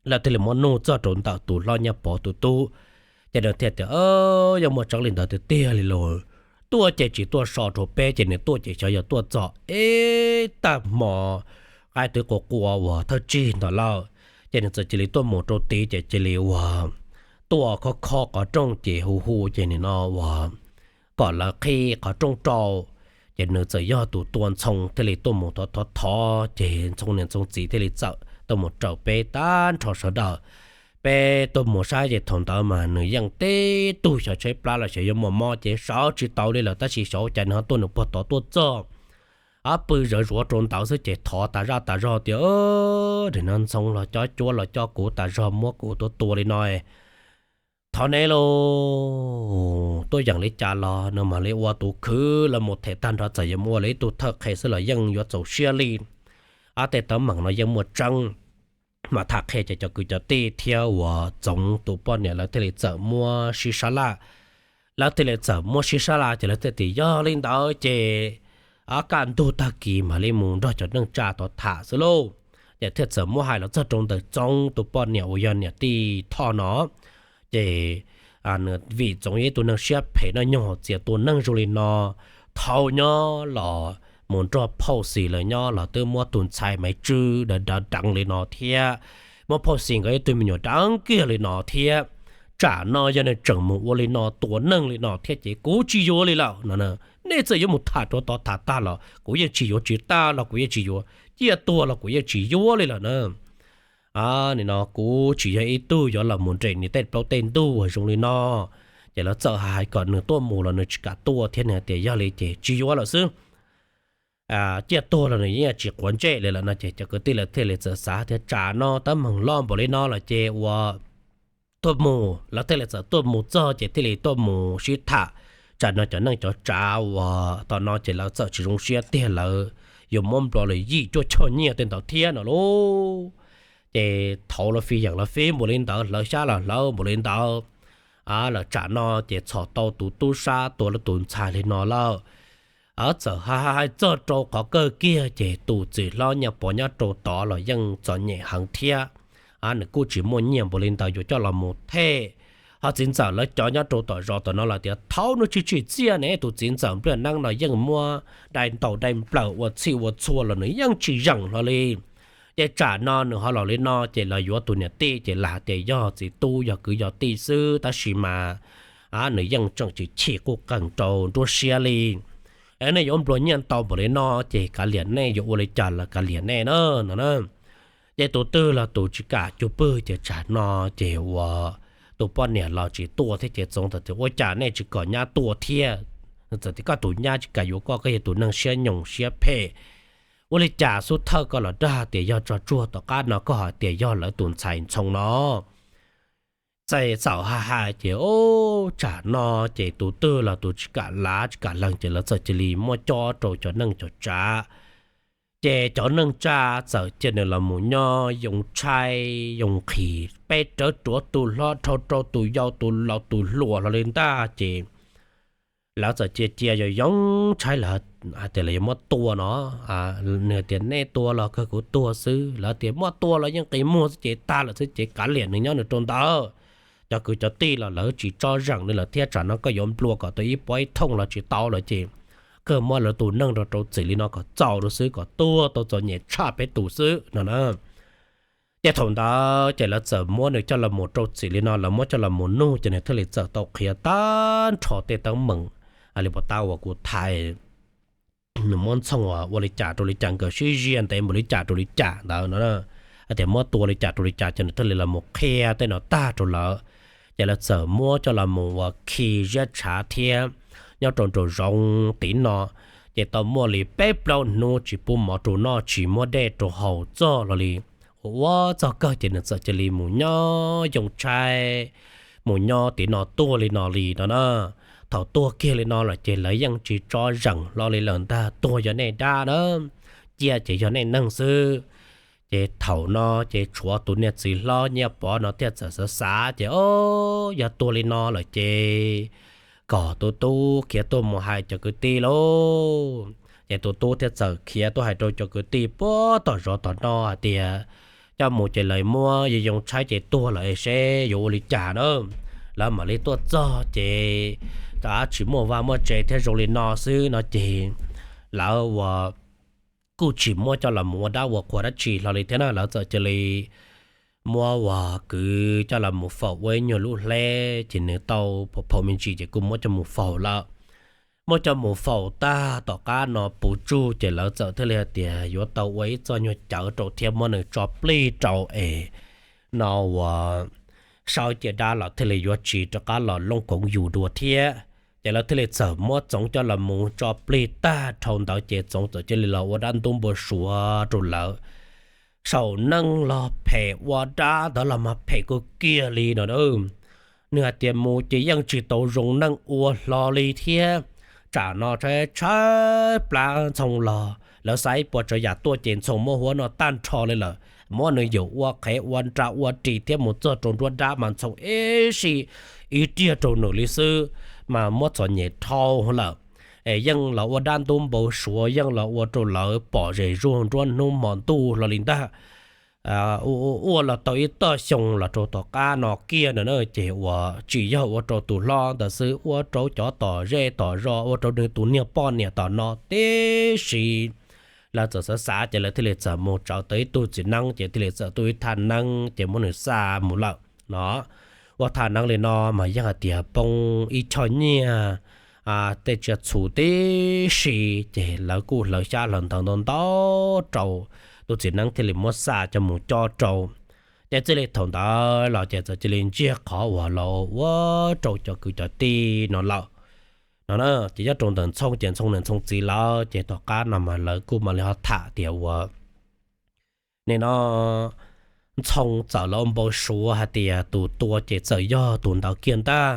lawv thiaj li muab nug txog rau ntawm tus hlob Nyaj Pov tus tub, ces nws thiaj tias, Yog muaj tseeb li ntawd tiag tiag li los, tuaj ces tsis tuaj so rau peb ces nws tuaj ces xyov yog tuaj txog ib tag hmo qaib twb qua qua uas thawj tsig ntawd lawm. Ces nws txawm cia li tuaj mus rau tid ces cia li uas tuaj khob khob qhov rooj ces hu hu ces nim no uas kom lawv qhib qhov rooj rau. Ces nws txawm yog tus tua ntxhoo thiaj li tuaj mus thov thov thov ces ntxhoo niam ntxhoo txiv thiaj li txawm tuaj mus raws peb tag nrho sawv daws. Peb tuaj mus saib ces thaum ntawd mas nws yeej tib tug xyov tshaib plab los xyov yuav muaj mob ces sawv tsis tau li lawm tab sis xyov ua cas nws ho tuaj nws puag tod tuaj txog, ob pw zawv zuav rau ntawd xwb ces thov tas zaj tas zog tias, Nim no ntxhoo los coj cuab los coj kuv tas zog muab kuv tua tua li no, thov neb lauj, tuaj yeem li cas los nws mam li ua tus khwv los mus them tag nrho txawm yuav mus ua li ib tug thawj qhe xwb los yeej yuav txaus siab li. Ob tej teeb meem no yeej muaj tseeb. Mas tham qhia ces cov kwv cov tij thiab uas Txoov tus poj niam lawv thiaj li txawm muab sib sab laj. Lawv thiaj li txawm muab sib sab laj ces lawv thiaj tias yog li ntawd ces ob kaj ntug tag kis mam li mus nrog cov neej tsa tod tham xwb lauj. Ces thiaj txawm muab hais los txog rau ntawm Txoov tus poj niam uas yog niam tij Thoj no. Ces nws vim Txoov yog ib tug neeg siab phem noj nyoog haus txias tua neeg zoo li no, thaum nyob los mus nrog phauj Xis lawv nyob los twb muab tus ntxhais Maiv Tswb dav dav deev li no thiab, muab phauj Xis nkawd ib tug me nyuam deev kiag li no thiab. Tsam no yog nws tseem mus ua li no tua neeg li no thiab ces kuv tsis yuav li lawm no. Nej txawm yuav mus tham rau tod tham tag los kuv yeej tsis yuav, tsis tag los kuv yeej tsis yuav, ciaj tuag los kuv yeej tsis yuav li lawm na. Nim no kuv tsis yog ib tug yuav los mus nres nws tej plaub tej ntug zoo li no. Ces lawv txawm hais kom nws tuaj mus los nws tsis kam tuaj thiab, nws hais tias yog li ces tsis yuav lawm xwb, ciaj tuag los nws yeej tsis quav ntsej li lawm no. Ces cov kwv tij lawv thiaj li txawm xav tias tsam no teeb meem loj npaum li no lawm ces ua tuaj mus, lawv thiaj li txawm tuaj mus txog ces thiaj li tuaj mus sib tham. Tsam no cov neej cov tsav uas tom no ces lawv txawm tsis zoo siab tiag, lawv yuav muab nplua los yim cuaj choj nyiaj tej ntawd thiab no lauj. Ces thaum los fij yeem los fij npaum li ntawd, hlawv xyab los hlawv npaum li ntawd, lawm tsam no ces txhom tau tus tub sab tua lawv tus ntxhais li no lawm. Txawm hais txog rau qhov kawg kiag ces tus txiv hlob Nyaj Pov nyob rau tod los yeej txom nyem heev thiab. Nws kuj tsis muaj nyiaj npaum li ntawd yuav coj los mus them. Ho txiv ntxawm lawv cov nyob rau tom zos tom no los tias thaum nws tsis tsim txiaj ne, tus txiv ntxawm Npliaj Neeb no yeej muab dai ntaus dai nplawm ua txhij ua txhua los nws yeej tsis zeem hlo li. Ces tsam no nws ho los li no ces los yuav tus niam tij ces lam tias yog txiv tub yog kwv yog tij xwb tab sis mas nws yeej tseem tsis chim quj qees rau nruab siab li. Nej yuav nplua nyiaj ntau npaum li no ces kav liam nej, yuav ua li cas los kav liam nej na no. Ces tus twg los tus tsis kam cug pwg ces tsam no ces ua tus poj niam los tsis tuaj thiab ces Txoov txawm tias ua cas nej tsis kom nyab tuaj thiab? Txawm tias koj tus nyab tsis kam yuav koj, koj yog tus neeg siab nyoos siab phem, ua li cas xub thawj koj los dag tias yog tso tsuag tom qab no koj hais tias yog lawv tus ntxhais Ntxhoo no. Txawm hais hais ces tsam no ces tus twg los tus tsis kam lav tsis kam lees ces lawv txawm cia li muab cob rau cov neej cov tsav. Ces cov neej tsa txawm cia nws los mus nyob yoo tshaib yoo nqhis, peb rawv ruav tus hlob dhau rau tus yau tus laus tus hluas los li ntag ces lawv txawm cia cia yoo yoo tshaib, lawv hais tias lawv yuav muab tua no. Nws tias nej tua los kawg kuv tuag xwb, lawv tias muab tua los yeej qi muag xwb ces tag lawm xwb ces kav liam nws nyob nws rau ntawd. Cov kwv cov tij los lawv tsis tso zeem nws lawm thiab, tsam no koj yuav nplua kom tau ib pob ib thooj los tsis tau lawm ces kawg muab lawv tus neej rau rau txim li no kom txaus rau xwb, kom tuag tau txom nyem tshaj peb tus xwb no na. Ces thaum ntawd ces lawv txawm muab nws coj los mus rau txim li no, lawv muab coj los mus nug ces nws thiaj li txawm tau qhia tag nrho tej teeb meem li puas tab uas kuv tham, nws muab Ntxhoo ua li cas rau li cas, nkawd sib ziag ntev npaum li cas rau li cas ntawd no. Hais tias muab tua li cas rau li cas ces nws thiaj li los mus qhia tej no tag rau lawv. Ces lawv txawm muab coj los mus ua khi ziab tshav thiab nyob rau nraum zoov tid no. Ces tau muaj li peb plaub hnub tsis pub mov rau noj tsis muab dej rau haus txog los li, ua ua txog kawg ces nws txawm cia li mus nyob yoo tshaib mus nyob tim no tuag li no li no na. Thaum tuag kiag li no lawm ces lawv yeej tsis tso zeem hlo li lawm ntag, tuag yog nej dab na, cia ces yog nej neeg xwb. Ces thaum no ces tshuav tus niag txiv hlob Nyiaj Pov no thiaj txawm xav xav ces, o, yog tuag li no lawm ces kom tus tub khiav tuaj mus hais cov kwv tij lauj. Ces tus tub thiaj txawm khiav tuaj hais rau cov kwv tij puag tom zov tom no hais tias, coj mus ces lawv muab yog yoo tshaib ces tuag lawm seb yuav ua li cas na. Lawv mam li tuaj txog ces tsis muaj vaj muaj tse thiab zoo li no xwb no ces lawv ua kuj tsis muab coj los mus ua dab ua qhua dab tsi hlo li thiab na. Lawv txawm cia li muab ua kwv coj los mus faus ua ib nyuag lub hleb ces nws tau phau phau me ntsis ces kuj muab coj mus faus lawm. Muab coj mus faus tag tom qab no puv tsuj ces lawv txawm thiaj li hais tias yuav tau ua ib txoj nyuag cawv rau thiab muab nws tso plig rau es no ua sawv cia dab los thiaj li yuav tsis rov qab los looj koov yus dua thiab. Ces lawv thiaj li txawm muab Txoov coj los mus tso plig tag dhau ntawd ces Txoov txawm cia li los ua dab ntub npau suav rau lawv. Saum neej los phem, ua dab ntawd los mas phem kawg kiag li no. Nws hais tias mus ces yeej tsis tau zoo neej ua hlo li thiab. Tsam no tshaib tshaib plab Ntxhoo los lawv xa ib puas tsav yam tuaj ces Ntxhoo muab huab no tag nrho li lawm. Muab nws yawm ua qhev ua nra ua ris thiab mus txog rau nruab dab mas Ntxhoo ib si ib riag rau nws li xwb, mas muab txom nyem dhau lawm. Es yeej los ua dab ntub npau suav, yeej los ua rau lawv pom zem zuag nruab hnub hmo ntuj hlo li ntag. Ua los tau ib tog xyoo los rau tom qab no kiag no na, ces ua tsis yog ua rau tus hlob ntawd xwb, ua rau cov tom zej tom zos, ua rau nws tus niag poj niam tom no tib si. Lawv txawm xav xav ces lawv thiaj li txawm mus tsawv tau ib tug txiv neeb, ces thiaj li txawm tuaj ib thaj neeb ces muab nws xa mus lawm no. Ua thaj neeb li no mas yeej hais tias poob ib choj nyiaj tej tsiaj txhu tib si, ces lawv kuj hlawv xyab hlawv ntawv ntau ntau rau, tus txiv neeb thiaj li muab xa coj mus cob rau. Ces txij li thaum ntawd los ces txawm cia li ntsiag qhov uas los ua rau cov kwv cov tij no lawm no. Ces nyob rau ntawm Ntxhoo ces Ntxhoo niam Ntxhoo txiv lawv ces tom qab no mas lawv kuj mam li ho tham tias ua nim no Ntxhoo txawm los ua npau suav hais tias tus tua ces txawm yog tus ntawd kiag ntag.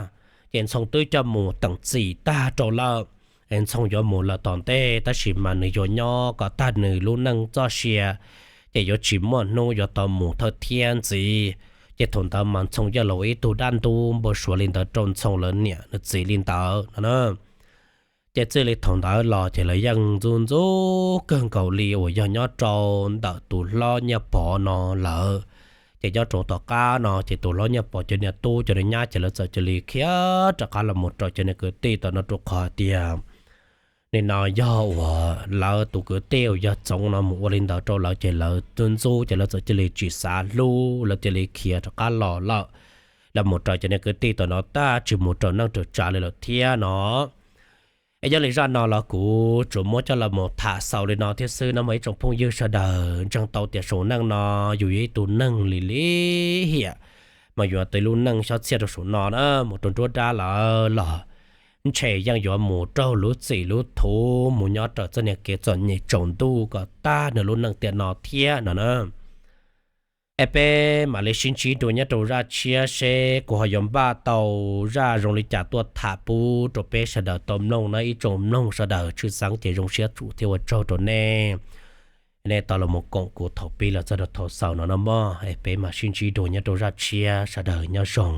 Ces Ntxhoo twb coj mus teem txim tag rau lawm, es Ntxhoo yuav mus lawm tom ntej, tab sis mas nws yuav nyob kom tag nws lub neej txoj sia, ces yuav tsis muaj hnub yuav tau mus thawj thiab ntxiv. Ces thaum ntawd mas Ntxhoo yeej los ib tug dab ntub npau suav li ntawd rau Ntxhoo lawv niam lawv txiv li ntawd no. Ces txij li thaum ntawd los ces lawv yeej ntxub ntxub kawg nkaus li uas yog nyob rau ntawm tus hlob Nyiaj Pov no lawm. Ces nyob rau tom qab no ces tus hlob Nyiaj Pov cov niag tub cov niag nyab ces lawv txawm cia li khiav rov qab los mus rau cov niag kwv tij tom no rau qhov tias nim no yog uas lawv tus kwv tij uas yog Txoov no mus ua li ntawd rau lawv ces lawv ntxub ntxub ces lawv txawm cia li tsis xav hlub, lawv cia li khiav rov qab los lawm. Lawv mus raws cov niag kwv tij tom no tab tsis mus raws neej raws tsav li lawm thiab no. Es yog li zaj no los kuv tsuas muab coj los mus tham xaus li no thiab xwb no mas ib tsoom phooj ywg sawv daws ntseeg tau tias saum neej no yus yog ib tug neeg li li hiam, mas yuav tau lub neej xyob txhiaj rau saum no na, mus rau nruab dab lawm los ntshe yeej yuav mus raug lub txim lub thuv, mus nyob raws txoj niag kev txom nyem tsaus ntuj kom tag nws lub neej tiam no thiab no na. Es peb mam li sib ntsib dua nyob rau zaj tshiab seb kuv ho yuav npaj tau zaj zoo li cas tuaj tham pub rau peb sawv daws tau mloog na ib tsoom mloog sawv daws. Tshwj xeeb ces zoo siab tsum thiab ua tsaug rau nej, nej tau los mus koom kuv thaum pib los txog rau thaum xaus no no mog. Es peb mam sib ntsib dua nyob rau zaj tshiab, sawv daws nyob zoo.